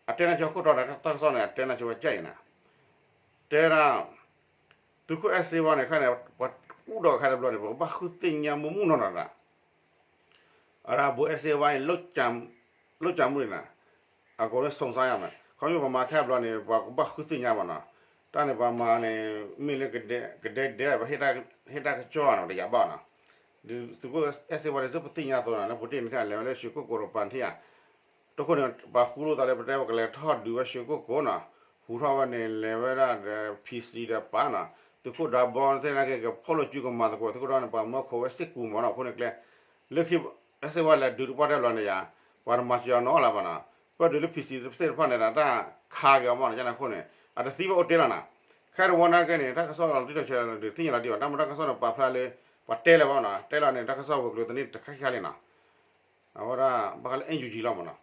အတဲနၢ်ကၠီခိၣ်တီန့ၣ် တၢ်ကစီၣ်န့ၣ် အတဲနၢ်ကၠီဝဲကၠဲၣ်အံၤနီၤ, တဲဒၣ် သုးခိၣ်အဲၣ်စ့ဝါန့ၣ် ခဲန့ၣ် ပှၤကူၣ်ဒီးခဲတဘျီန့ၣ် ပကဘၣ်ဃုသ့ၣ်ညါမုၢ်မုၢ်နီၢ်နီၢ်တဒၣ် အဒၣ်ဘိးအဲၣ်စ့ဝါအံၤ လိၣ်ကၠးမုၢ်န့ၣ်နီၤ, အကိးလၢ စုံစမ်းရမယ် ခီဖျိပမၤခဲဘျီန့ၣ် ပှၤကဘၣ်ဃုသ့ၣ်ညါဘၣ်နီၤ, တၢ်န့ၣ်ပှၤမၤန့ၣ် မ့ၢ်လၢကဒဲကဒဲ ပဟ့ၣ်တၢ်ကစီၣ်နီၤ တယာ်ဘၣ်နီၤ, သုးခိၣ်အဲၣ်စ့ဝါန့ၣ် သုပသ့ၣ်ညါအသိးနီၤ လၢပူၤတ့ၢ်န့ၣ် လဲၤဝဲလၢရွှေကုက္ကိုတပၤထံၣ်ဧါ တခိၣ်န့ၣ် ပှၤဃူလိာ်သးလၢပတဲပကလဲၤထီၣ်ဒုးဝဲရွှေကုက္ကိုနီၤ, ဟူးထီၣ်ဝဲန့ၣ် လဲၤဝဲဒၣ်ဒီး PC ဒီးပၢ်နီၤ, သုးခိၣ်ဒါဘီသ့ၣ်နာ်က့ ကဖီၣ်လိာ်စုကမၤသကိး သုးခိၣ်ဒါန့ၣ် ပှၤမၢခိးဝဲစ့ၢ်ကီးမ့ၢ်နီၤ, အဃိန့ၣ်ကျဲ လၢခံ အဲၣ်စ့ဝါလဲၤဒုးတပှၢ်တၢၢ်ဘျီန့ၣ်ယါ, ပှၤတမၤစၢၤအီၤနီတဂၤလၢၤဘၣ်နီၤ, ပၢၢ်ဒုးလၢ PC သ့ၣ်တဖၣ်န့ၣ်ဒီး တၢ်ခးက့ၤအီၤမ့ၢ်နီၤ, ကန့ၣ်အဃိန့ၣ် အတသံဘၣ်အိၣ်တ့ၢ်လီၤနီၤ, ခဲတဝီနာ်က့န့ၣ် တၢ်ကစီၣ်လီၤတံၢ်လီၤဆဲးဒုးသ့ၣ်ညါလီၤတံၢ်ဘၣ်, တၢ်မ့ၢ်တၢ်ကစီၣ်န့ၣ် ပာ်ဖျါလၢ ပှၤတဲလၢၤဘၣ်နီၤ, တဲလီၤန့ၣ် တၢ်ကစီၣ်ဝဲၤကျိၤသန့တခါခံခါလံနီၤ အဝဲဒၣ် ဘၣ်ဃးလၢ NUG လီၤမ့ၢ်နီၤ,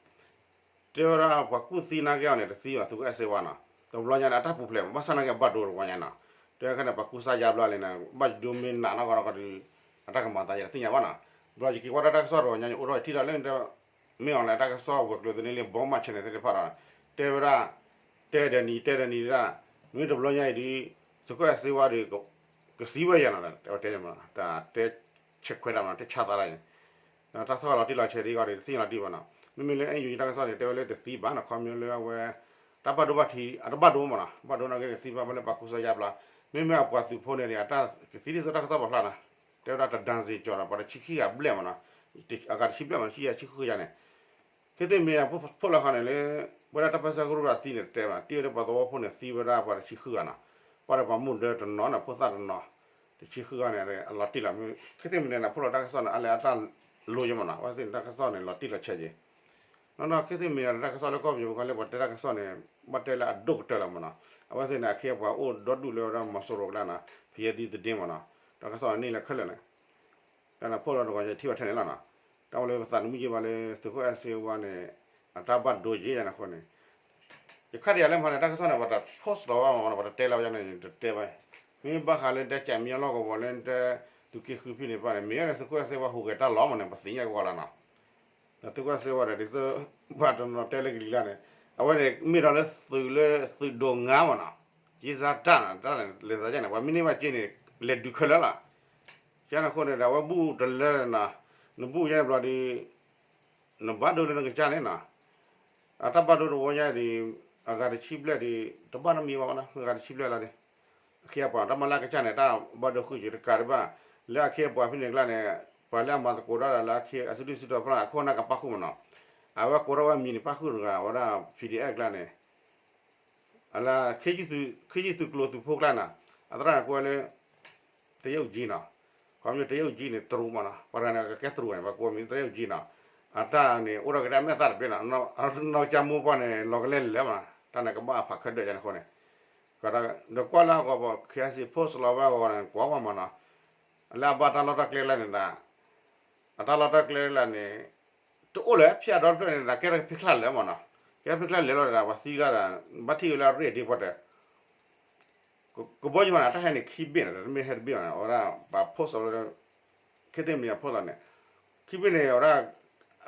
တဲဝဲဒၣ်ပှၤကူၣ်သံနာ်က့အီၤန့ၣ် တသံဘၣ် သုးခိၣ်အဲၣ်စ့ဝါနီၤ, တဘျီညါန့ၣ် အတၢ်ပူၤဖျဲးမး ဘၣ်ဆၣ်နာ်က့အဘၣ်ဒိတဝီညါနီၤ, တဲဝဲခဲန့ၣ် ပှၤကူၣ်စါယါဘျါလံန့ၣ် ဘၣ်ဒိမ့ၢ်နးနီၢ်ကီၢ်ဒီး အတၢ်ကမၤသးယါတသ့ၣ်ညါဘၣ်နီၤ, ဘျီယက့ၤကွၢ်တၢ်တၢ်ကစီၣ်တဝီညါ အိၣ်ထီၣ်ထံၣ်ဒီးလၢ မ့ၢ်အီၤလၢတၢ်ကစီၣ်ဝဲၤကျိၤသန့လံ ဘီမး channel သ့ၣ်တဖၣ်ဒီး တဲဝဲဒၣ် တဲဒီးနံၤ တဲဒီးနံၤဒၣ်, မ့ၢ်တဘျီညါအံၤဒီး သုးခိၣ်အဲၣ်စ့ဝါဒီး ကသံဝဲယါနီၤ, တဲ တဲဆဲးခွဲးတၢ်မး တဲဆါသးတၢ်န့ၣ်, တၢ်သီၣ်လီၤတံၢ်လီၤဆဲးဒ်အံၤဒီး တသ့ၣ်ညါလီၤတံၢ်ဘၣ်နီၤ, မ့မ့ၢ်လၢ NUG တၢ်ကစီၣ်န့ၣ် တဲဝဲလၢတသံဘၣ်နီၤ, ခီဖျိလၢအဝဲ တၢ်ဘၣ်ဒိဘၣ်ထံး အတဘၣ်ဒိမ့ၢ်နီၤ, ဘၣ်ဒိနာ်က့န့ၣ်သံဘၣ် ဘၣ်လၢပှၤကူၣ်စါယါဘျါ, မ့မ့ၢ်အပှၤသုးဖိန့ၣ်ဒီး အတၢ်ကသံဒ်သိးတၢ်ကစီၣ်ပာ်ဖျါနီၤ, တဲဝဲဒၣ်တဒါဇ့ၣ်ကၠီၤဒီး ပှၤတဆံခံဂၤဘျဲၣ်မ့ၢ်နီၤ, အဂၤတဆံဘျဲၣ်မ့ၢ်နီၤ ဆံယဲၢ်ဆံဃုဂၤန့ၣ် ခဲသ့ၣ်မ့ၢ်ဖိလီၤခီန့ၣ်လၢ ဝဲဒၣ်တၢ်ပၢဆှၢကရူၢ်ဒီးသံန့ၣ်တဲဘၣ် တ့ၢ်ဝဲလၢပှၤသဝီဖိန့ၣ် သံဝဲဒၣ်ပှၤတဆံဃုဂၤနီၤ, ပှၤဒီးပှၤမူဒါတနီၤန့ၣ် ဖိသၣ်တနီၤ, တဆံဃုဂၤန့ၣ် အလီၤတံၢ်လီၤ, ခဲသ့ၣ်မ့ၢ်န့ၣ် ဖိလီၤတၢ်ကစီၣ်န့ၣ် အလဲၤအတၢ်လိၤယဲမ့ၢ်နီၤ, အဝဲသ့ၣ်န့ၣ် တၢ်ကစီၣ်န့ၣ် လီၤတံၢ်လီၤဆဲးက့ၤ နီၢ်နီၢ် ခဲသ့ၣ်မ့ၢ်န့ၣ် တၢ်ကစီၣ်လၢကီၢ်ပယီၤပူၤခီလၢပှၤတဲတၢ်ကစီၣ်န့ၣ် ဘၣ်တဲလၢအဒိၣ်ကတၢၢ်လီၤမ့ၢ်နီၤ, အဝဲသ့ၣ်န့ၣ် အခ့အပှၤအိၣ်ဒီဒူၣ်လၢဝဲဒၣ်မီၤစိရိၤကျါနီၤ, ဖံယဲၢ်သံသဒ့မ့ၢ်နီၤ, တၢ်ကစီၣ်န့ၣ်လၢခဲလၢာ်န့ၣ် တၢ်န့ၣ်ဖိလီၤတဂီၤယထံၣ်ဘၣ်ထဲန့ၣ်လီၤနီၤ, တၢ်ဝဲလၢပသးတမုာ်ယ့ၢ်ဘၣ်လၢ သုးခိၣ်အဲၣ်စ့ဝါန့ၣ် အတၢ်ဘၣ်ဒိယ့ၢ်ယါန့ၣ်အဃိန့ၣ် ယခါဒံးယၤလၢမဟါန့ၣ် တၢ်ကစီၣ်န့ၣ် ပှၤတ post လီၤဘၣ်မ့ၢ်နီၤ, ပှၤတတဲလီၤဝဲန့ၣ် တတဲဘၣ်, မ့ၢ်ဘၣ်ဃးလၢတဲကၠးမံညီလီၢ်ကဝီၤလၢတဲ သုးက့ဃုဖံန့ၣ်ဘၣ်န့ၣ် မ့ၢ်ဝဲန့ၣ် သုးခိၣ်အဲၣ်စ့ဝါဟူးဂဲၤတၢ်လီၤမ့ၢ်န့ၣ် ပသ့ၣ်ညါကီးလီၤနီၤ, ဒီးသုးခိၣ်အဲၣ်စ့ဝါဒီး ဒ်သိးပှၤတနီၤတဲလၢကလံၤလၢ်န့ၣ် အဝဲန့ၣ်မ့ၢ်ဒီးလၢသုးလၢသုးဒိးငါမ့ၢ်နီၤ, က့စါတၢ်နီၤ တၢ်လဲၤသးယါန့ၣ် ပှၤမ့ၢ်န့ၢ်ဘၣ်က့န့ၣ် လဲၤဒုးခဲလၢာ်လီၤ, ကန့ၣ်အဃိန့ၣ်ဒီး အဝဲဘူၣ်တလၢနီၤ, နဘူၣ်ယါန့ၣ်ဘျီဒီး နဘၣ်ဒိလၢနကစၢ်န့ၣ်နီၤ, အတၢ်ဘၣ်ဒိတဝီညါဒီး အဂၤတဆံဘျဲၣ်ဒီး တဘၣ်နီတမံၤဘၣ်နီၤ, အဂၤတဆံဘျဲၣ်လီၤဒီး အခ့အပှၤ တၢ်မၤလၢအကစၢ်န့ၣ် တၢ်ဘၣ်ဒိဃုာ်က့ၤတကးဒံးဘၣ်, လၢအခ့အပှၤဖဲန့ၣ်ကျါန့ၣ် ပှၤလၢအမၤသကိးတၢ်ဒီးလၢအခ့ အစုဒုၣ်စုတီၤဖျါန့ၣ် အခိၣ်အနၢ်ကပၣ်ဃုာ်မ့ၢ်နီၤ, အဝဲကိးထီၣ်ဝဲမံၤန့ၣ် ပၣ်ဃုာ်တဂၤ အဝဲဒၣ် ပီၣ်ဒံၣ်အဲၣ် ကျါန့ၣ် အလၢ ခ့ယုၢ်သုးကျိၤသုးဖိကျါနီၤ, အသရၣ်န့ၣ်ကွဲးလၢ တရုတ်ကြီးနီၤ, ခီဖျိတရုတ်ကြီးန့ၣ် တရူးမ့ၢ်နီၤ, ပှၤတဂၤန့ၣ် ကကဲတရူးန့ၣ် ပှၤကိးမံၤ တရုတ်ကြီးနီၤ, အတၢ်န့ၣ် အိၣ်ဒီးကဒါမ့ၢ်အသၣ်တဘ့ၣ်နီၤ, နီၢ်ကစၢ်မိၢ်ပှၢ်န့ၣ် လီၤကလဲလဲၣ်မ့ၢ်နီၤ, တၢ်န့ၣ်ကဘၣ်အဖးခဲဒၢးယါန့ၣ်အဃိန့ၣ်, ဒီးကွၢ်လၢအဂီၢ် ခ့အစ့ post လီၤဝဲအဂီၢ်န့ၣ် ကွၢ်ဝဲမ့ၢ်နီၤ, လၢအဘၣ်တၢ်လီၢ်တၢ်ကျဲလၢန့ၣ်ဒၣ် အတၢ်လီၢ်တၢ်ကျဲလၢန့ၣ် တအိၣ်လၢၤ ဖဲအဒီတဖျၢၣ်န့ၣ်ဒၣ် ကဲထီၣ်ဖဲချၢ်လဲၣ်မ့ၢ်နီၤ, ကဲထီၣ်ဖဲချၢ်လဲၣ်လီၤဒီး ပှၤသံလၢဒၣ် ဘၣ်ထံၣ်ဝဲလၢအရ့ၣ်ဒ့ပှၤတၢၢ် ကဘီယူၤန့ၣ် တၢ်ဟဲန့ၣ်ခံဘ့ၣ်န့ၣ် တမ့ၢ်ဟဲတဘ့ၣ်ဘၣ်န့ၣ် အဝဲဒၣ်ပှၤ post လီၤလၢ ခဲသ့ၣ်မံၤအ post လီၤန့ၣ် ခံဘ့ၣ်န့ၣ် အဝဲဒၣ်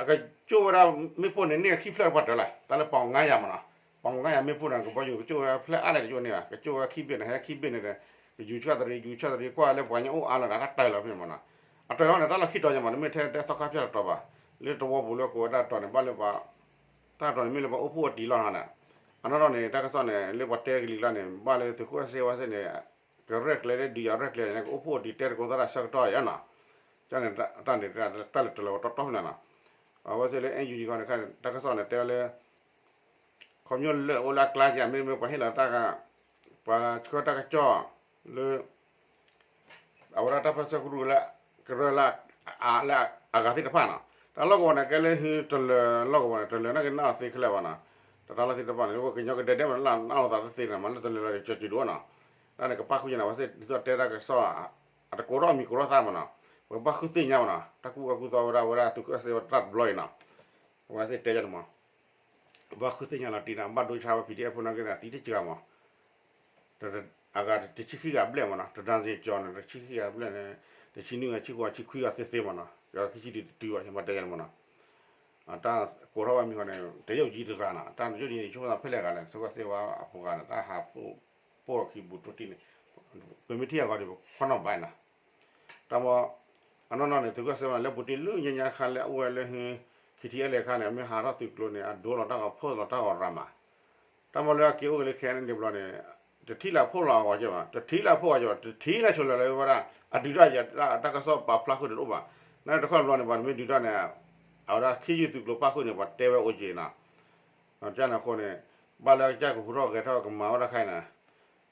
အကကၠိၣ်ဝဲဒၣ်မ့ၣ်ပိၢ်န့ၣ် န့ၢ်ခံဖျၢၣ်တပှၤတၢၢ်လီၤ တၢ်လၢပီၣ်ငါယၤမ့ၢ်နီၤ, ပီၣ်ငါယၤမ့ၣ်ပိၢ်န့ၣ် ကဘီယူၤကကၠိၣ်ဝဲဖျၢၣ်အါလဲၣ်တကၠိၣ်န့ၣ်ဘၣ် ကကၠိၣ်ဝဲခံဘ့ၣ်န့ၣ် ဟဲခံဘ့ၣ်န့ၣ်ဒီး ကယူၤဆၣ်တရံး ယူၤဆၣ်တရံး ကွၢ်လၢပှၤကညီအိၣ်အါလီၤဒီး တၢ်တၢၢ်လီၤဖဲန့ၣ်မ့ၢ်နီၤ, အတၢၢ်လီၤန့ၣ် တၢ်လီၢ်ခံတီၤယၤမ့ၢ် တမ့ၢ်ထဲတဲသီခါဖၠၣ်တတီၤဘၣ်, လၢတဝီပူၤလၢကိးဝဲဒၣ်တီၤန့ၣ် ဘၣ်လၢပှၤ တၢ်တီၤန့ၣ်မ့ၢ်လၢပှၤအိၣ်ဖှိၣ်အတံၤလီၤနီၤ, အနီၢ်နီၢ်န့ၣ် တၢ်ကစီၣ်န့ၣ် လၢပှၤတဲကလံၤကျါန့ၣ် ဘၣ်လၢသုးခိၣ်အဲၣ်စ့ဝါစ့ၢ်န့ၣ် ကရဲၣ်ကျဲၤလၢဒုးယၤရဲၣ်ကျဲၤန့ၣ် ကအိၣ်ဖှိၣ်အတံၤတဲသကိးသရၣ်ဆၢကတီၢ်ယါနီၤ, ကန့ၣ်တၢ်န့ၣ် တၢ်လဲၤတၢ်လီၤပတီၢ်ထီၣ်န့ၣ်နီၤ, အဝဲသ့ၣ်လၢ NUG ခီန့ၣ် တၢ်ကစီၣ်န့ၣ် တဲဝဲလၢ ခီပညီလၢအိၣ်လၢအကျါကဲ မ့မ့ၢ်ပှၤဟ့ၣ်လီၤတၢ် ပှၤဆှၢတၢ်ကစီၣ်လၢ အဝဲဒၣ်တၢ်ပၢဆှၢကရူၢ်လၢ ကရၢလၢ လၢအဂၤသ့ၣ်တဖၣ်နီၤ, တၢ်လီၢ်ကဝီၤန့ၣ် ကဲလၢဟုတလၢၤလီၢ်ကဝီၤန့ၣ် တလၢၤနာ်က့နၢ်အီၤသ့ခဲလၢာ်ဘၣ်နီၤ, တၢ်လီၢ်သ့ၣ်တဖၣ်န့ၣ် လၢပှၤကညီကဒဲကဒဲမ့ၢ်နၢ်အီၤသးတသ့န့ၣ် မ့ၢ်လၢတလၢၤလီၤဒီး ကၠီၤစူၤဒိၣ်နီၤ, တၢ်န့ၣ်ကပၣ်ဃုာ်ယါန့ၣ် အဝဲသ့ၣ်ဒ်သိးတဲတၢ်ကစီၣ် အတကိးထီၣ်မံၤကိးထီၣ်သၣ်မ့ၢ်နီၤ, ပကဘၣ်ဃုသ့ၣ်ညါမ့ၢ်နီၤ, တၢ်ကူၣ်အၢကူၣ်သီဝဲဒၣ် ဝဲဒၣ်သုးခိၣ်အဲၣ်စ့ဝါတၢ်တဘျီအံၤနီၤ, အဝဲသ့ၣ်တဲယါန့ၣ်မ့ၢ် ဘၣ်ဃုသ့ၣ်ညါလီၤတံၢ်န့ၣ် ဘၣ်ဒိဆါဝဲ PDF ဖိနာ်က့သးသံတစှၤမး, အဂၤတဆံခံဂၤဘျဲၣ်မးနီၤ, တဒါဇ့ၣ်ကၠီၤန့ၣ် တဆံခံဂၤဘျဲၣ်န့ၣ် တဆံနွံဂၤ ဆံဃိး ဆံခွံဂၤသ့သ့မးနီၤ, ကီခံဆံဒံးတတုၤဘၣ် ယမ့ၢ်တဲယါန့ၣ်မးနီၤ, တၢ်ကိးထီၣ်ဝဲမံၤဃီန့ၣ် တရုတ်ကြီးတဂၤနီၤ, တၢ်တရုတ်ကြီးန့ၣ် ဆိကမိၣ်သးဖဲလဲၣ်ဂၤလဲၣ် သုးခိၣ်အဲၣ်စ့ဝါအပှၤဂၤန့ၣ် တၢ်ဟးပိာ်ခံဘူးတိၢ်တံၢ်န့ၣ် ပမ့ၢ်ထံၣ်အဂီၢ်ဒီး ပခွါနီၢ်ဘၣ်နီၤ တၢ်မ့ၢ် အနီၢ်နီၢ်န့ၣ် သုးခိၣ်အဲၣ်စ့ဝါန့ၣ် လၢပူၤတံၢ်လၢညါညါခါလၢအအိၣ်ဝဲလၢ ခံထံအဲလဲၣ်ခါန့ၣ် အမ့ၢ်ဟးထီၣ်သုးကျိၤန့ၣ် အဒိလီၤတၢ်ဂီၤ ဖိၣ်လီၤတၢ်ဂီၤရၤမး, တၢ်မ့ၢ်လၢအက့ၤအိၣ်လၢ ခဲအံၤန့ၣ်ဘျီန့ၣ် တထံၣ်လၢအဖိၣ်လီၤအဂီၤကဲဘၣ်, တထံၣ်လၢအဖိၣ်အဂီၤကဲဘၣ်, တထံၣ်လၢဆိလၢလၢဝဲဒၣ် အဒုးတၢ်ယၤတၢ်ကစီၣ်ပာ်ဖျါဃုာ်တအိၣ်ဘၣ်, နာ်တခီဘျီန့ၣ် ပှၤတမ့ၢ်ဒုးတၢ်န့ၣ် အဝဲဒၣ်ခ့ယုၢ်သုးကျိၤပၣ်ဃုာ်န့ၣ် ပှၤတဲဝဲအိၣ်က့ၤနီၤ ကန့ၣ်အဃိန့ၣ် ဘၣ်လၢအကစၢ်ကဟူးထီၣ်ဂဲၤထီၣ်ကမၤဝဲဒၣ်ခဲအံၤန့ၣ်,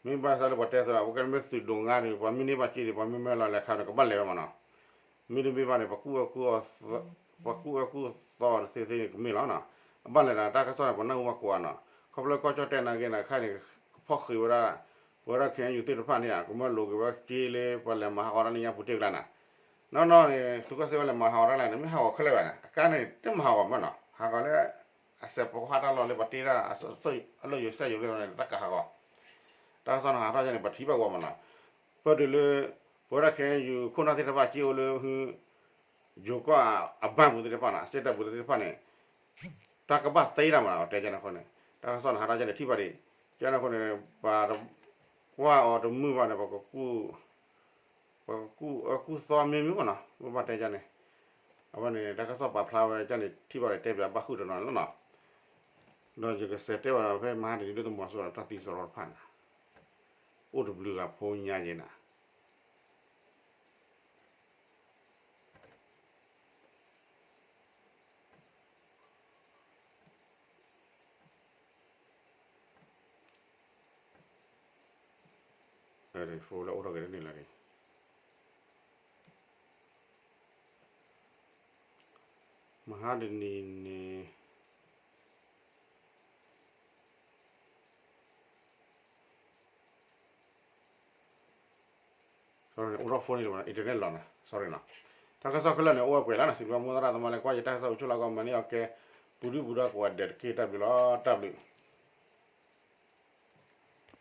မ့ၢ်ဘၣ်ဆၣ်လၢပှၤတဲသးဒီး ပကဲမ့ၢ်သုးဒိးငါဒီး ပှၤမ့ၢ်န့ၢ်ဘၣ်စ့ဒီး ပှၤမ့ၢ်မၢလီၤလဲၤခါန့ၣ် ကဘၣ်လဲၤဝဲမးနီၤ, မ့တမ့ၢ်ဘၣ်န့ၣ် ပှၤကူၣ်အၢကူၣ်သီတသ့သ့န့ၣ် ကမ့ၢ်လီၤနီၤ, အဘၣ်လဲၤဒၣ်တၢ်ကစီၣ်န့ၣ် ပှၤနၢ်ဟူဘၣ်ကိးဂၤနီၤ, ခီဖျိကီၢ်ကၠီၣ်တဲၣ်နာ်က့န့ၣ် ခဲအံၤန့ၣ် ကဖီၣ်ဃ့ဝဲဒၣ် ပဝဲဒၣ် ခဲအံၤယူၤသ့ၣ်တဖၣ်န့ၣ် ကမၢလိာ်က့ၤဝဲက့လၢ ပှၤလဲၤမၤဟးဂီၤတၢ်လၢညါပူၤတ့ၢ်ကျါန့ၣ် နီၢ်နီၢ်န့ၣ် သုးကီၣ်စ့ၢ်ဝဲလဲၤမၤဟးဂီၤတၢ်လဲၣ်န့ၣ် မ့ၢ်ဟးဂီၤခဲလၢာ်ဘၣ်န့ၣ် အကါန့ၣ် တမ့ၢ်ဟးဂီၤမးနီၤ ဟးဂီၤလၢ အစဲးပကဟၣ်တၢ်လီၢ်လၢပှၤတ့တၢ် အလိၣ်ယိၤစဲးယိၤလၢန့ၣ် တၢ်ကဟးဂီၤ တၢ်ကစီၣ်န့ၣ်ဟးထီၣ်ယါန့ၣ် ပထံၣ်ဘၣ်ဝဲမးနီၤ ပၢၢ်တုၤလၢ ပဝဲဒၣ်ခဲအံၤ ယိၤခိၣ်နၢ်သ့ၣ်တဖၣ်က့အိၣ်လၢ ယိၤကီၢ်အဘၣ်ပူၤသ့ၣ်တဖၣ်န့ၣ် အစ့တၢ်ပူၤသ့ၣ်တဖၣ်န့ၣ် တၢ်ကဘၣ်သ့တၢ်မးနီၤ တဲကန့ၣ်အဃိန့ၣ် တၢ်ကစီၣ်န့ၣ်ဟးထီၣ်ယါန့ၣ်ထံၣ်ဘၣ်ဒံး ကန့ၣ်အဃိန့ၣ် ပှၤတကွၢ်အီၤတမုာ်ဘၣ်န့ၣ် ပကကူၣ် ပကကူၣ်အကူၣ်သီမ့ၢ်မ့ၢ်မးနီၤ ပဘၣ်တဲကန့ၣ် အဝဲန့ၣ် တၢ်ကစီၣ်ပာ်ဖျါဝဲကန့ၣ် ထံၣ်ဘၣ်ဒီးတဲပၠးဘၣ်ဃုာ်တနီၤန့ၣ်လီၤနီၤ ဒီးယကစဲးတဲဘၣ်ဒီးဖဲမဟါတနံၤဒ်သိးမီၤစိရိၤဒီးတၢ်သံစရီတဖၣ်န့ၣ် အိၣ်တဘျုးဂၤဖိညါယဲနၤ ဖိလၢအိၣ်ထီၣ်က့ၤတန့ၢ်လၢၤန့ၣ် မဟါတနံၤန့ၣ် အိၣ်ထီၣ်ဖိန့ၣ်လၢ internet လီၤနီၤ sorry နီၤ တၢ်ကစီၣ်ခဲလၢာ်န့ၣ် အိၣ်ဝဲပှဲၤလီၤနီၤ စံးဘျုးမိၢ်သရၣ်သမါလၢကွၢ်ယတၢ်ကစီၣ်အိၣ်ဆူၣ်လီၤကီး မၤန့ၢ်အီၤကဲ ပူၤဒုၣ်ပူၤဒါကိးဂၤဒဲးတက့ၢ် တၢ်ဘျုးလီၤ တၢ်ဘျုး